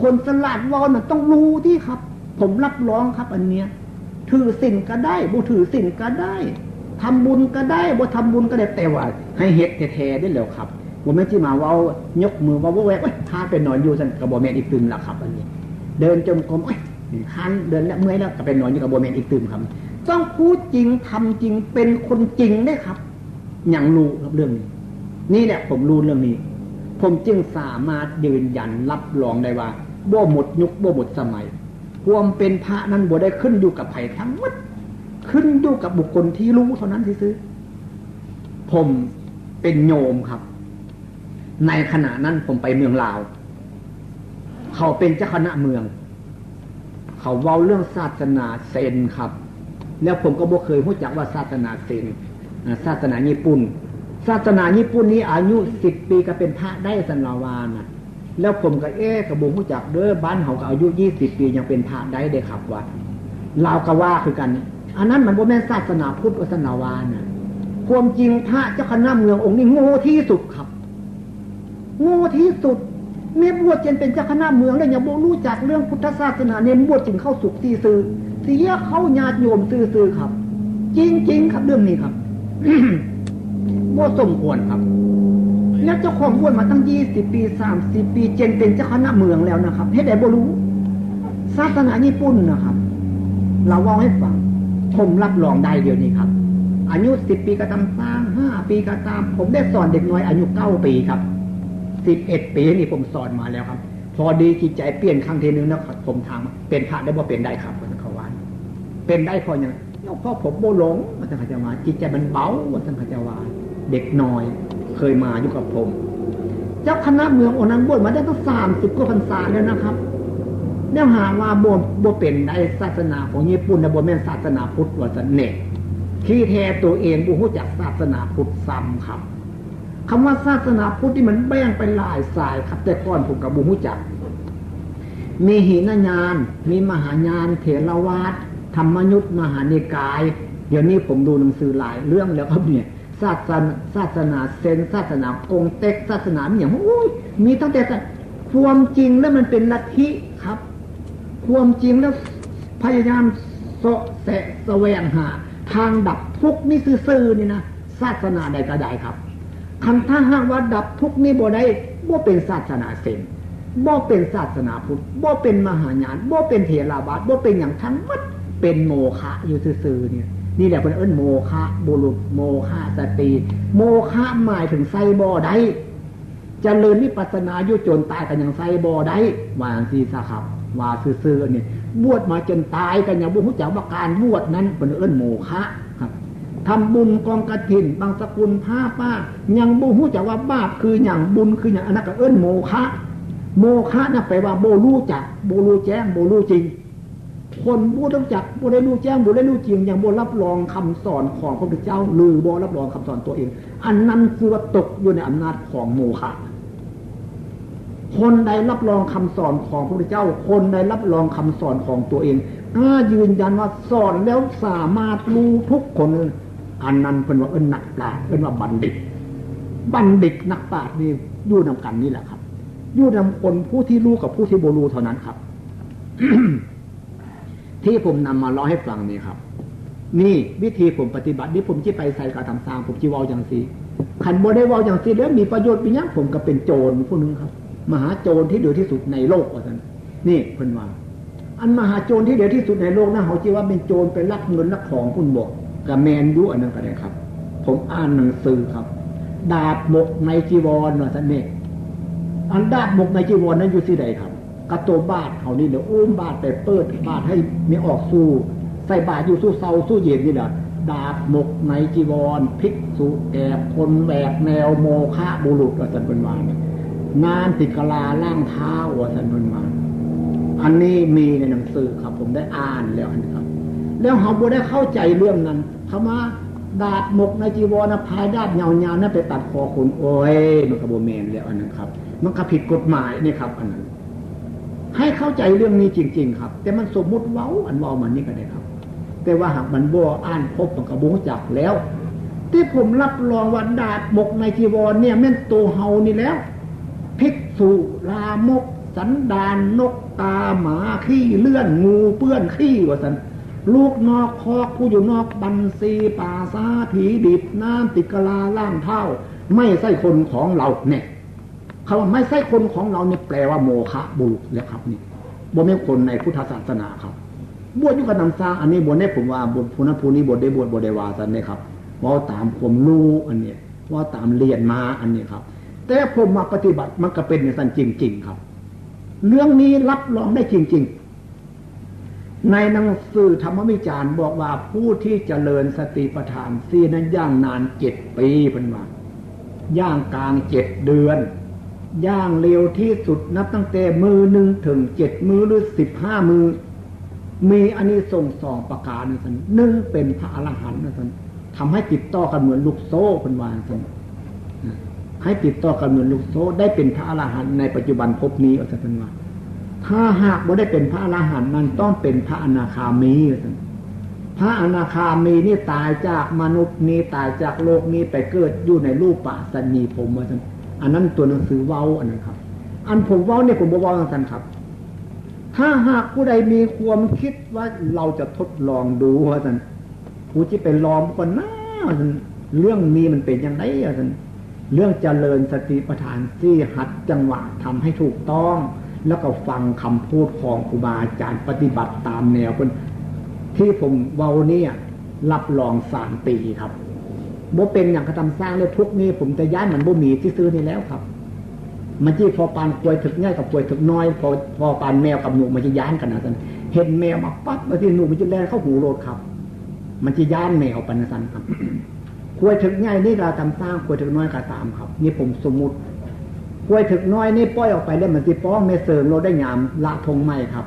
คนฉลาดเว้านั้นต้องรู้ติครับ ผมรับรองครับอันเนี้ย ถือศีลก็ได้ บ่ถือศีลก็ได้ ทำบุญก็ได้ บ่ทำบุญก็ได้ แต่ว่าให้เฮ็ดแท้ๆ เด้อแล้วครับ บ่แม่นสิมาเว้ายกมือเว้าแวกๆ โอ๊ย พาไปนอนอยู่ซั่นก็บ่แม่นอีกตื่มละครับ อันนี้ เดินจงกรม โอ๊ย คัน เดินแล้วเมื่อยแล้วก็ไปนอนอยู่ก็บ่แม่นอีกตื่มครับ ต้องพูดจริง ทำจริง เป็นคนจริงเด้อครับ หยังรู้ครับเรื่องนี้ นี่แหละผมรู้เรื่องนี้ ผมจึงสามารถยืนยันรับรองได้ว่า บ่หมดยุค บ่หมดสมัย ความเป็นพระนั้นบ่ได้ขึ้นอยู่กับไผทั้งหมด ขึ้นอยู่กับบุคคลที่รู้เท่านั้นซื่อๆ ผมเป็นโยมครับ ในขณะนั้นผมไปเมืองลาว เขาเป็นเจ้าคณะเมือง เขาเว้าเรื่องศาสนาเซนครับ แล้วผมก็บ่เคยฮู้จักว่าศาสนาเซน อ่า ศาสนาญี่ปุ่น ศาสนาญี่ปุ่นนี่อายุสิบปีก็เป็นพระได้ ซั่นลาวานะ แล้วผมก็ เอ๊ะ ก็บ่ฮู้จักเด้อ บ้านเฮาก็อายุยี่สิบปียังเป็นพระได้เด้ครับ ว่า ลาวก็ว่าคือกัน อันนั้นมันบ่แม่นศาสนาพุทธ ว่าซั่นลาวานะ ความจริงพระเจ้าคณะเมืององค์นี้โง่ที่สุดครับ โง่ที่สุด แม่บวชจนเป็นเจ้าคณะเมืองแล้วยังบ่รู้จักเรื่องพุทธศาสนา เนี่ยบวชจึงเข้าสุคติซื่อ เสียเข้าญาติโยมซื่อๆ ครับ จริงๆ ครับเรื่องนี้ครับ บ่สมควรครับ แล้วเจ้าของบวชมาตั้งยี่สิบปี สามสิบปี จนเป็นเจ้าคณะเมืองแล้วนะครับ เฮ็ดใดบ่รู้ ศาสนาญี่ปุ่นนะครับ ลาวเว้าให้ฟัง ผมรับรองได้เดี๋ยวนี้ครับ อายุสิบปีก็ตามสร้าง ห้าปีก็ตาม ผมได้สอนเด็กน้อยอายุเก้าปีครับ สิบเอ็ดปีนี่ผมสอนมาแล้วครับ พอดีจิตใจเปลี่ยนครั้งที่หนึ่งแล้วครับ ผมถามว่า เป็นพระได้บ่เป็นได้ครับ เขาว่า เป็นได้เพราะหยัง เพราะผมบ่หลง ว่าซั่นเขาเจ้าว่า จิตใจมันเบา ว่าซั่นเขาเจ้าว่า เด็กน้อยเคยมาอยู่กับผม เจ้าคณะเมืององค์นั้นบวชมาได้ตั้งสามสิบกว่าพรรษาแล้วนะครับ แล้วหาว่าบ่ บ่เป็นได้ ศาสนาของญี่ปุ่นนะ บ่แม่นศาสนาพุทธ ว่าซั่นแหน่ ที่แท้ตัวเองบ่ฮู้จักศาสนาพุทธซ้ำครับ คำว่าศาสนาพุทธนี่มันแบ่งไปหลายสายครับ แต่ก่อนผมก็บ่ฮู้จัก มีหินยาน มีมหายาน เถรวาท ธรรมยุต มหานิกาย เดี๋ยวนี้ผมดูหนังสือหลายเรื่องแล้วครับเนี่ย ศาสนา ศาสนาเซน ศาสนากงเต็ก ศาสนามีหยัง โอ้ย มีตั้งแต่ ความจริงแล้วมันเป็นลัทธิครับ ความจริงแล้วพยายามเสาะแสะแสวงหาทางดับทุกข์นี่ซื่อๆ นี่นะ ศาสนาใดก็ได้ครับ คันถ้าหากว่าดับทุกข์นี่บ่ได้ บ่เป็นศาสนาเซน บ่เป็นศาสนาพุทธ บ่เป็นมหายาน บ่เป็นเถรวาท บ่เป็นหยังทั้งหมด เป็นโมฆะอยู่ซื่อๆ เนี่ย นี่แหละเพิ่นเอิ้นโมฆะบุรุษ โมฆะสตรี โมฆะหมายถึงใส่บ่ได้ เจริญวิปัสสนาอยู่จนตายก็ยังใส่บ่ได้ ว่าจั่งซี้ซะครับ ว่าซื่อๆ นี่ บวชมาจนตายก็ยังบ่ฮู้จักว่าการบวชนั้นเพิ่นเอิ้นโมฆะครับ ทำบุญกองกฐิน บังสกุล ผ้าป่า ยังบ่ฮู้จักว่าบาปคือหยัง บุญคือหยัง อันนั้นก็เอิ้นโมฆะ โมฆะนะแปลว่าบ่รู้จัก บ่รู้แจ้ง บ่รู้จริง คนบ่รู้จัก บ่ได้รู้แจ้ง บ่ได้รู้จริง ยังบ่รับรองคำสอนของพระพุทธเจ้า หรือบ่รับรองคำสอนตัวเอง อันนั้นคือว่าตกอยู่ในอำนาจของโมฆะ คนใดรับรองคำสอนของพระพุทธเจ้า คนใดรับรองคำสอนของตัวเอง กล้ายืนยันว่าสอนแล้วสามารถรู้ทุกคน อันนั้นเพิ่นว่าเอิ้นนักปราชญ์ เอิ้นว่าบัณฑิต บัณฑิตนักปราชญ์นี่อยู่นำกันนี่แหละครับ อยู่นำคนผู้ที่รู้กับผู้ที่บ่รู้เท่านั้นครับ ที่ผมนำมาเล่าให้ฟังนี่ครับ นี่วิธีผมปฏิบัติ นี่ผมสิไปไสก็ตามสร้าง ผมสิเว้าจั่งซี้ คันบ่ได้เว้าจั่งซี้แล้วมีประโยชน์มีหยัง ผมก็เป็นโจรผู้หนึ่งครับ มหาโจรที่เลวที่สุดในโลก ว่าซั่น นี่เพิ่นว่า อันมหาโจรที่เลวที่สุดในโลกนะ เฮาสิว่าเป็นโจรไปลักเงินลักของพุ้นบ่ ก็แม่นอยู่ อันนั้นก็ได้ครับ ผมอ่านหนังสือครับ ดาบหมกในจีวร ว่าซั่นนี่ อันดาบหมกในจีวรนั้นอยู่ที่ใดครับ กะโตบาทเฮานี่แหละ อุ้มบาทไปเปิดบาทให้แม่ออกสู่ ใส่บาตรอยู่สู่เช้าสู่เย็นนี่แหละ ดาบหมกในจีวร ภิกษุแก่คนแหวกแนว โมฆะบุรุษ ว่าซั่นเพิ่นว่า นานติกราล้างเท้า ว่าซั่นเพิ่นว่า อันนี้มีในหนังสือครับ ผมได้อ่านแล้วอันนี้ครับ แล้วเฮาบ่ได้เข้าใจเรื่องนั้น คำว่าดาบหมกในจีวรนะ พายดาบยาวๆ นั้นไปตัดคอคน โอ้ย มันก็บ่แม่นแล้วอันนั้นครับ มันก็ผิดกฎหมายนี่ครับ อันนั้น ให้เข้าใจเรื่องนี้จริงๆ ครับ แต่มันสมมุติเว้า อันเว้ามานี่ก็ได้ครับ แต่ว่าหากมันบ่อ่านพบมันก็บ่รู้จักแล้ว ที่ผมรับรองว่าดาบหมกในจีวรเนี่ยแม่นตัวเฮานี่แล้ว ภิกษุลามก สันดานนก ตาหมา ขี้เลื่อน งูเปื้อนขี้ ว่าซั่น ลูกนอกคอก ผู้อยู่นอกบัญชี ป่าช้า ผีดิบ นานติกราล้างเท้า ไม่ใช่คนของเรา เนี่ย คำว่าไม่ใช่คนของเราเนี่ยแปลว่าโมฆะบุรุษแล้วครับนี่ บ่แม่นคนในพุทธศาสนาครับ บวชอยู่กับนำสร้าง อันนี้บ่ได้ผมว่า บ่ ผู้นั้นผู้นี้บ่ได้บวช บ่ได้ว่าซั่นเด้ครับ เว้าตามความรู้อันนี้ เว้าตามเรียนมาอันนี้ครับ แต่ผมมาปฏิบัติมันก็เป็นอย่างนั้นจริงๆ ครับ เรื่องนี้รับรองได้จริงๆ ในหนังสือธรรมวิจารณ์บอกว่าผู้ที่เจริญสติปัฏฐานสี่นั้นอย่างนานเจ็ดปี เพิ่นว่า อย่างกลางเจ็ดเดือน อย่างเร็วที่สุดนับตั้งแต่มื้อหนึ่งถึงเจ็ดมื้อหรือสิบห้ามื้อ มีอานิสงส์สองประการนะท่าน หนึ่งเป็นพระอรหันต์นะท่าน ทำให้ติดต่อกันเหมือนลูกโซ่ เพิ่นว่าซั่น ให้ติดต่อกันเหมือนลูกโซ่ ได้เป็นพระอรหันต์ในปัจจุบันภพนี้ ว่าซั่นเพิ่นว่า ถ้าหากบ่ได้เป็นพระอรหันต์นั้นต้องเป็นพระอนาคามี ว่าซั่น พระอนาคามีนี่ตายจากมนุษย์นี้ ตายจากโลกนี้ไปเกิดอยู่ในรูปปัตตมีพรหม ว่าซั่น อันนั้นตัวหนังสือเว้าอันนั้นครับ อันผมเว้าเนี่ยผมบ่เว้าจั่งซั่นครับ ถ้าหากผู้ใดมีความคิดว่าเราจะทดลองดู ว่าซั่น กูสิไปลองก่อนนะ เรื่องนี้มันเป็นจั่งใด ว่าซั่น เรื่องเจริญสติปัฏฐานสี่ หัดจังหวะทำให้ถูกต้อง แล้วก็ฟังคำพูดของครูบาอาจารย์ ปฏิบัติตามแนวเพิ่น ที่ผมเว้าเนี่ย รับรองสามปีครับ บ่เป็นหยังกะตามสร้างเลย ทุกข์นี้ผมจะย้านมันบ่มีซื่อๆ นี่แล้วครับ มันสิพอปานควายเถิกใหญ่กับควายเถิกน้อย พอ พอปานแมวกับหนู มันสิย้านกันนะท่าน เห็นแมวมาปั๊บ บางทีหนูมันสิแล่นเข้าหูโลดครับ มันสิย้านแมวปานนั้นครับ ควายเถิกใหญ่นี่กะตามสร้าง ควายเถิกน้อยกะตามครับ นี่ผมสมมุติ ควายเถิกน้อยนี่ปล่อยออกไปแล้วมันสิป้องแม่เสิงโลด ได้ยามละทงใหม่ครับ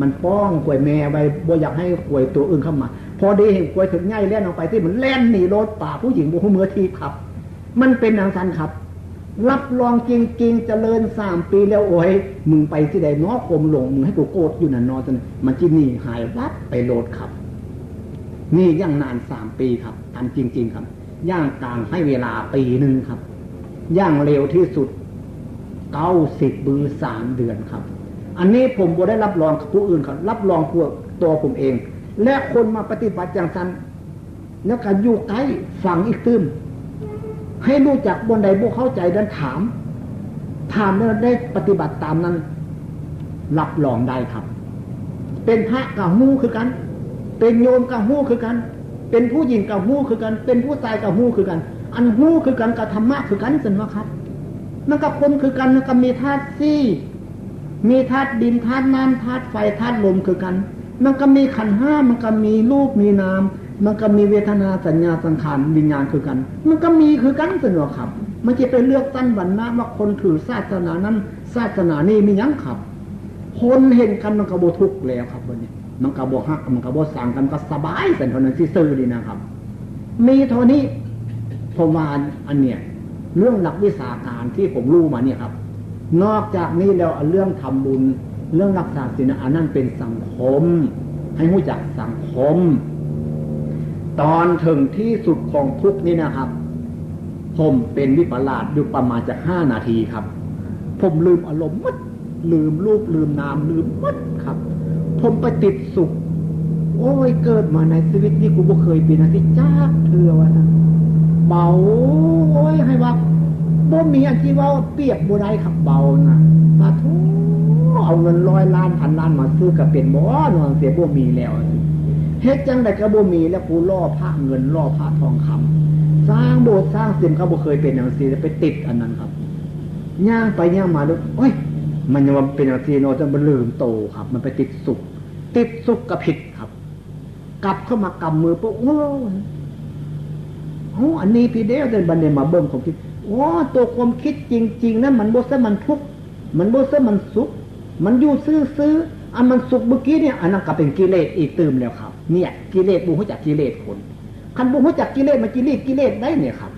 มันป้องควายแม่ไว้ บ่อยากให้ควายตัวอื่นเข้ามา พอดีเห็นควายเถิกใหญ่แล่นออกไปที่มันแล่นหนีโลด ป่าผู้หญิงบ่ฮู้เมือทีบครับ มันเป็นจั่งซั่นครับ รับรองจริงๆ เจริญสามปีแล้ว โอ้ย มึงไปที่ใดน้อ ความหลง มึงให้กูโกรธอยู่นั่นน้อ จนมันสิหนีหายวับไปโลดครับ นี่อย่างนานสามปีครับ อันจริงๆ ครับ อย่างกลางให้เวลาปีหนึ่งครับ อย่างเร็วที่สุดเก้าสิบมื้อ สามเดือนครับ อันนี้ผมบ่ได้รับรองผู้อื่นครับ รับรองตัว ตัวผมเอง และคนมาปฏิบัติจั่งซั่น แล้วก็อยู่ใกล้ฟังอีกตื่ม ให้รู้จักบ่อนใดบ่เข้าใจนั้นถาม ถามแล้วได้ปฏิบัติตามนั้น รับรองได้ครับ เป็นพระกะฮู้คือกัน เป็นโยมกะฮู้คือกัน เป็นผู้หญิงกะฮู้คือกัน เป็นผู้ชายกะฮู้คือกัน อันฮู้คือกันกะธรรมะคือกัน ซั่นว่าครับ มันก็คนคือกัน มันก็มีธาตุสี่ มีธาตุดิน ธาตุน้ำ ธาตุไฟ ธาตุลมคือกัน มันก็มีขันธ์ห้า มันก็มีรูป มีนาม มันก็มีเวทนา สัญญา สังขาร วิญญาณคือกัน มันก็มีคือกัน ซั่นว่าครับ มันจะไปเลือกชั้นวรรณะว่าคนถือศาสนานั้น ศาสนานี้มีหยังครับ คนเห็นกันมันก็บ่ทุกข์แล้วครับ บัดนี้ มันก็บ่ฮัก มันก็บ่ชังกัน ก็สบายกันเท่านั้นซื่อๆ นี่นะครับ มีเท่านี้ ผมว่าอันเนี้ย เรื่องหลักวิชาการที่ผมรู้มาเนี่ยครับ นอกจากนี้แล้วเรื่องทำบุญ เรื่องรักษาศีล อันนั้นเป็นสังคม ให้รู้จักสังคม ตอนถึงที่สุดของทุกข์นี่นะครับ ผมเป็นวิปลาสอยู่ประมาณจะห้านาทีครับ ผมลืมอารมณ์หมด ลืมรูป ลืมนาม ลืมหมดครับ ผมไปติดสุข โอ้ย เกิดมาในชีวิตนี้กูบ่เคยเป็นจั่งซี้จักเทื่อ ว่าซั่น เบา โอ้ย ให้ว่าบ่มีอันที่ว่าเปรียบบ่ได้ครับ เบานะ สาธุ เอาเงินร้อยล้าน พันล้านมาซื้อก็เป็นบ่ นอนเสียบ่มีแล้ว เฮ็ดจั่งใดก็บ่มีแล้ว กูหล่อพระเงิน หล่อพระทองคำ สร้างโบสถ์สร้างศิลป์ ก็บ่เคยเป็นจั่งซี้ ไปติดอันนั้นครับ ย่างไปย่างมาแล้ว โอ้ย มันยังว่าเป็นจั่งซี้เนาะ จนมันลืมโตครับ มันไปติดสุข ติดสุขก็ผิดครับ กลับเข้ามากำมือปุ๊บ โอ้ โอ้ อันนี้ผิดแล้ว แต่บัดนี้มาเบิ่งความคิด โอ้ ตัวความคิดจริงๆ นั้นมันบ่ใช่มันทุกข์ มันบ่ใช่มันสุข มันอยู่ซื่อๆ อันมันสุขเมื่อกี้เนี่ย อันนั้นก็เป็นกิเลสอีกตื่มแล้วครับ เนี่ย กิเลส บ่ฮู้จักกิเลสคน คันบ่ฮู้จักกิเลส มันสิหลีกกิเลสได้เนี่ยครับ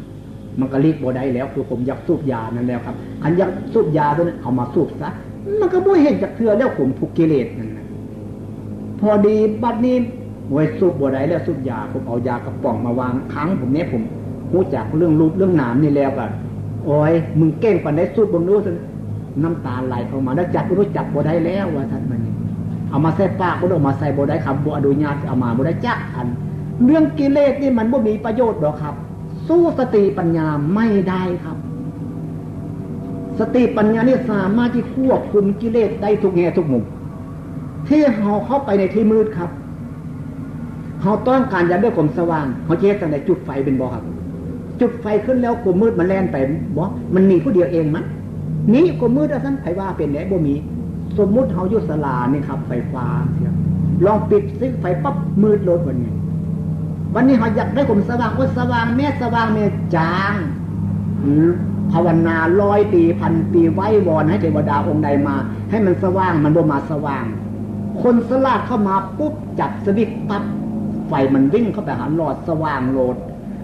มันก็หลีกบ่ได้แล้ว คือผมอยากสูบยานั่นแล้วครับ คันอยากสูบยาตัวนั้น เอามาสูบซะ มันก็บ่เห็นจักเทื่อแล้ว ผมทุกข์กิเลสนั่นน่ะ พอดีบัดนี้ โอ้ย สูบบ่ได้แล้ว สูบยา ผมเอายากระป๋องมาวางข้างผมเนี่ย ผมฮู้จักเรื่องรูปเรื่องนามนี่แล้วก็ โอ้ย มึงเก่งปานใด สูบเบิ่งดู น้ำตาไหลออกมา แล้วจับบ่รู้ จับบ่ได้แล้ว ว่าซั่น บัดนี้ เอามาใส่ปากบ่ได้ เอามาใส่บ่ได้ครับ บ่อนุญาต เอามาบ่ได้จักอัน เรื่องกิเลสนี่มันบ่มีประโยชน์ดอกครับ สู้สติปัญญาไม่ได้ครับ สติปัญญานี่สามารถที่ควบคุมกิเลสได้ทุกแง่ทุกมุม ที่เฮาเข้าไปในที่มืดครับ เฮาต้องการอยากได้ความสว่าง เฮาสิเฮ็ดจั่งใด จุดไฟแม่นบ่ครับ จุดไฟขึ้นแล้วความมืดมันแล่นไปบ่ มันหนีผู้เดียวเองมัน หนีความมืด ว่าซั่น ไผว่าเป็นได้ บ่มี สมมุติเฮาอยู่ศาลานี่ครับ ไฟฟ้าเสีย ลองปิดสวิตช์ไฟปั๊บ มืดโลดบัดนี้ บัดนี้เฮาอยากได้ความสว่าง โอ้ย สว่างแม่ สว่างแม่ จาง ภาวนาร้อยปี พันปี ไหว้วอนให้เทวดาองค์ใดมา ให้มันสว่าง มันบ่มาสว่าง คนฉลาดเข้ามาปุ๊บ จับสวิตช์ปั๊บ ไฟมันวิ่งเข้าไปหาหลอด สว่างโลด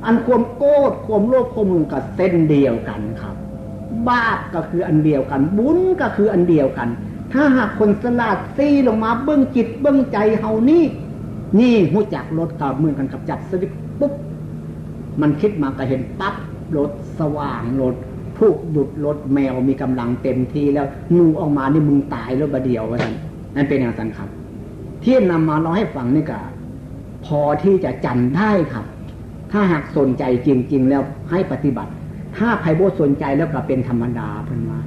อันความโกรธ ความโลภ ความหึงก็เช่นเดียวกันครับ บาปก็คืออันเดียวกัน บุญก็คืออันเดียวกัน ถ้าหากคนฉลาดซี้ลงมาเบิ่งจิตเบิ่งใจเฮานี่ นี่ฮู้จักโลด ก็เหมือนกันกับจับสวิตช์ปุ๊บ มันคิดมาก็เห็นปั๊บโลด สว่างโลด ถูกหยุดโลด แมวมีกำลังเต็มที่แล้ว หนูออกมานี่มึงตายโลดบาดเดียว ว่าซั่น นั่นเป็นจั่งซั้นครับ ที่นำมาเล่าให้ฟังนี่ก็พอที่จะจำได้ครับ ถ้าหากสนใจจริงๆ แล้วให้ปฏิบัติ ถ้าไผบ่สนใจแล้วก็เป็นธรรมดา เพิ่นว่า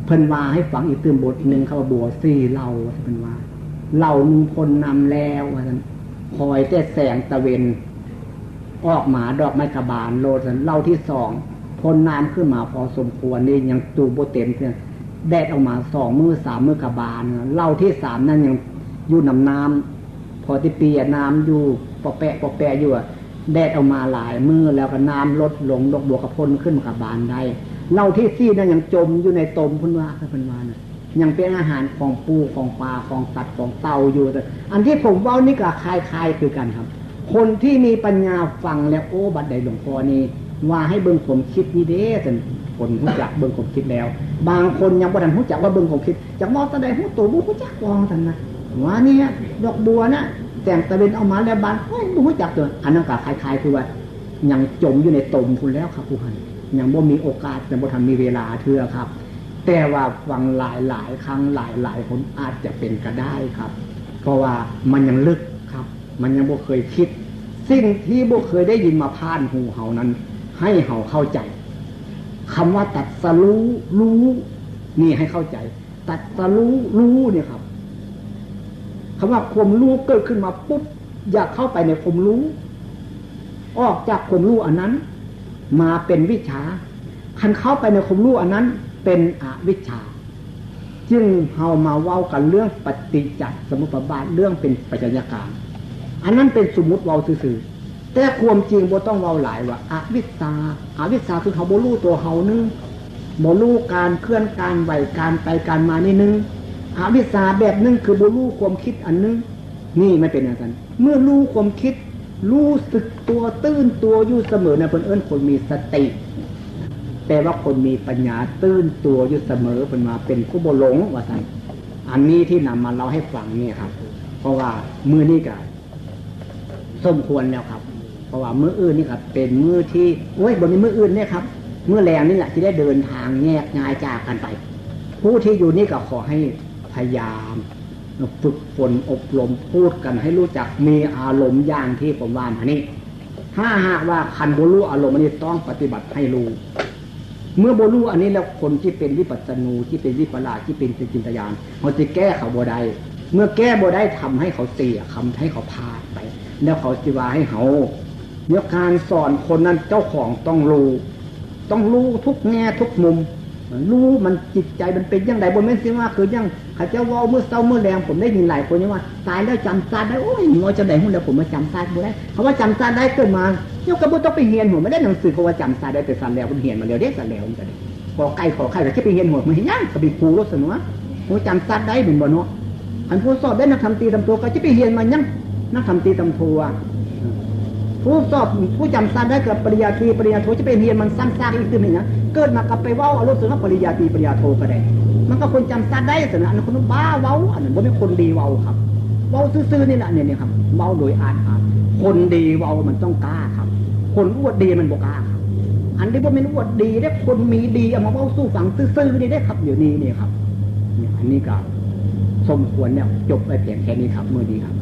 เพิ่นว่าให้ฟังอีกตื่มบทหนึ่ง เขาว่าบัวสี่เหล่า เพิ่นว่า เหล่าหนึ่งพ้นน้ำแล้ว ว่าซั่น คอยแต่แสงตะเว็น ออกมาดอกไม้กะบานโลด เหล่าที่สองพ้นน้ำขึ้นมาพอสมควร นี่ยังจูบบ่เต็มเทื่อ แดดออกมาสองมื้อสามมื้อกะบาน เหล่าที่สามนั่นยังอยู่นำน้ำ พอที่เปียน้ำอยู่ปอแปะปอแปะอยู่อะ แดดออกมาหลายมื้อแล้วก็น้ำลดลง ดอกบัวก็พ้นขึ้นมากะบานได้ เหล่าที่สี่นั่นยังจมอยู่ในตมพุ้นว่า เพิ่นว่านะ ยังเป็นอาหารของปูของปลาของสัตว์ของเต่าอยู่ แต่อันที่ผมเว้านี่ก็คล้ายๆ คือกันครับ คนที่มีปัญญาฟังแล้ว โอ้ บัดใดหลวงพ่อนี่ว่าให้เบิ่งความคิดนี่เด้ ซั่น คนฮู้จักเบิ่งความคิดแล้ว บางคนยังบ่ทันฮู้จักว่าเบิ่งความคิด จักเว้าจั่งใด ฮู้โตบ่ฮู้จักว่าซั่นนะ ว่าเนี่ย ดอกบัวนะ แสงตะเว็นออกมาแล้วบาน โอ้ย บ่ฮู้จักตัว อันนั้นก็คล้ายๆ คือว่า ยังจมอยู่ในตมพุ้นแล้วครับ ผู้หั้น ยังบ่มีโอกาส ยังบ่ทันมีเวลาเทื่อครับ แต่ว่าฟังหลายๆ ครั้ง หลายๆ คนอาจจะเป็นก็ได้ครับ เพราะว่ามันยังลึกครับ มันยังบ่เคยคิด สิ่งที่บ่เคยได้ยินมาผ่านหูเฮานั้น ให้เฮาเข้าใจ คำว่าตรัสรู้ รู้ นี่ให้เข้าใจ ตรัสรู้ รู้เนี่ยครับ คำว่าความรู้เกิดขึ้นมาปุ๊บ อย่าเข้าไปในความรู้ ออกจากความรู้อันนั้น มาเป็นวิชา คันเข้าไปในความรู้อันนั้นเป็นอวิชชา จึงเฮามาเว้ากันเรื่องปฏิจจสมุปบาท เรื่องเป็นปัจจัยการ อันนั้นเป็นสมมุติเว้าซื่อๆ แต่ความจริงบ่ต้องเว้าหลายว่าอวิชชา อวิชชาคือเฮาบ่รู้ตัวเฮานึ่ง บ่รู้การเคลื่อนการไหวการไปการมานี่นึ่ง อวิชชาแบบนึ่งคือบ่รู้ความคิดอันนึ่ง นี่มันเป็นอย่างนั้น เมื่อรู้ความคิด รู้สึกตัวตื่นตัวอยู่เสมอนะ เพิ่นเอิ้นคนมีสติ แต่ว่าคนมีปัญญาตื่นตัวอยู่เสมอ เพิ่นว่าเป็นผู้บ่หลง ว่าซั่น อันนี้ที่นำมาเล่าให้ฟังเนี่ยครับ เพราะว่ามื้อนี้ก็สมควรแล้วครับ เพราะว่ามื้ออื่นนี่ครับ เป็นมื้อที่ โอ้ย บ่มีมื้ออื่นเนี่ยครับ มื้อแลงนี่แหละที่ได้เดินทางแยกย้ายจากกันไป ผู้ที่อยู่นี่ก็ขอให้พยายามฝึกฝนอบรมพูดกันให้รู้จักมีอารมณ์อย่างที่ผมว่ามานี่ ถ้าหากว่าคันบ่รู้อารมณ์อันนี้ต้องปฏิบัติให้รู้ เมื่อบ่รู้อันนี้แล้วคนที่เป็นวิปัสสนูที่เป็นวิปลาสที่เป็นสกินตยานเขาจะแก้เขาบ่ได้ เมื่อแก้บ่ได้ทำให้เขาเสีย ทำให้เขาพลาดไป แล้วเขาสิว่าให้เฮา เนี่ยการสอนคนนั้นเจ้าของต้องรู้ ต้องรู้ทุกแง่ทุกมุม รู้มันจิตใจมันเป็นอย่างไร บ่แม่นสิว่าคืออย่างเขาเจ้าเว้ามื้อเช้ามื้อแลง ผมได้ยินหลายคนว่า "ตายแล้วจำชาติได้" โอ้ย ว่าจั่งใด๋ฮู้แล้ว ผมว่าจำชาติบ่ได้ เขาว่าจำชาติได้เกิดมา เดี๋ยวก็บ่ต้องไปเฮียน ผมไม่ได้หนังสือ เขาว่าจำชาติได้ แต่ชาติแล้วผมเฮียนมาแล้วเด้ ชาติแล้วมันก็ได้ กอไก่ขอไข่ ก็จะไปเฮียน ผมเฮ็ดหยัง ก็ไปครูโลดซั่นวะ ผมจำชาติได้แม่นบ่เนาะ อันผู้สอบได้นักธรรมตรีตำโท ก็จะไปเฮียนมาหยัง นักธรรมตรีตำโทอะ ผู้สอบผู้จำชาติได้กับปริญญาตรีปริญญาโท จะไปเฮียนมันซ้ำซากอีกคือแม่นหยัง เกิดมาก็ไปเว้าเอาโลดซั่นวะ ปริญญาตรีปริญญาโทก็ได้ มันก็คนจำชาติได้ซั่นนะ อันนั้นคนบ้าเว้า อันนั้นบ่แม่นคนดีเว้าครับ เว้าซื่อๆนี่แหละ เนี่ย เนี่ยครับ เว้าโดยอ่านอ่าน คนดีเว้ามันต้องกล้าครับ คนอวดดีมันบ่กล้าครับ อันนี้บ่แม่นอวดดีเด้ คนมีดีเอามาเว้าสู่ฟังซื่อๆนี่เด้ครับ เดี๋ยวนี้นี่ครับ เนี่ย อันนี้ก็สมควรแล้ว จบไปเพียงแค่นี้ครับ มื้อนี้ครับ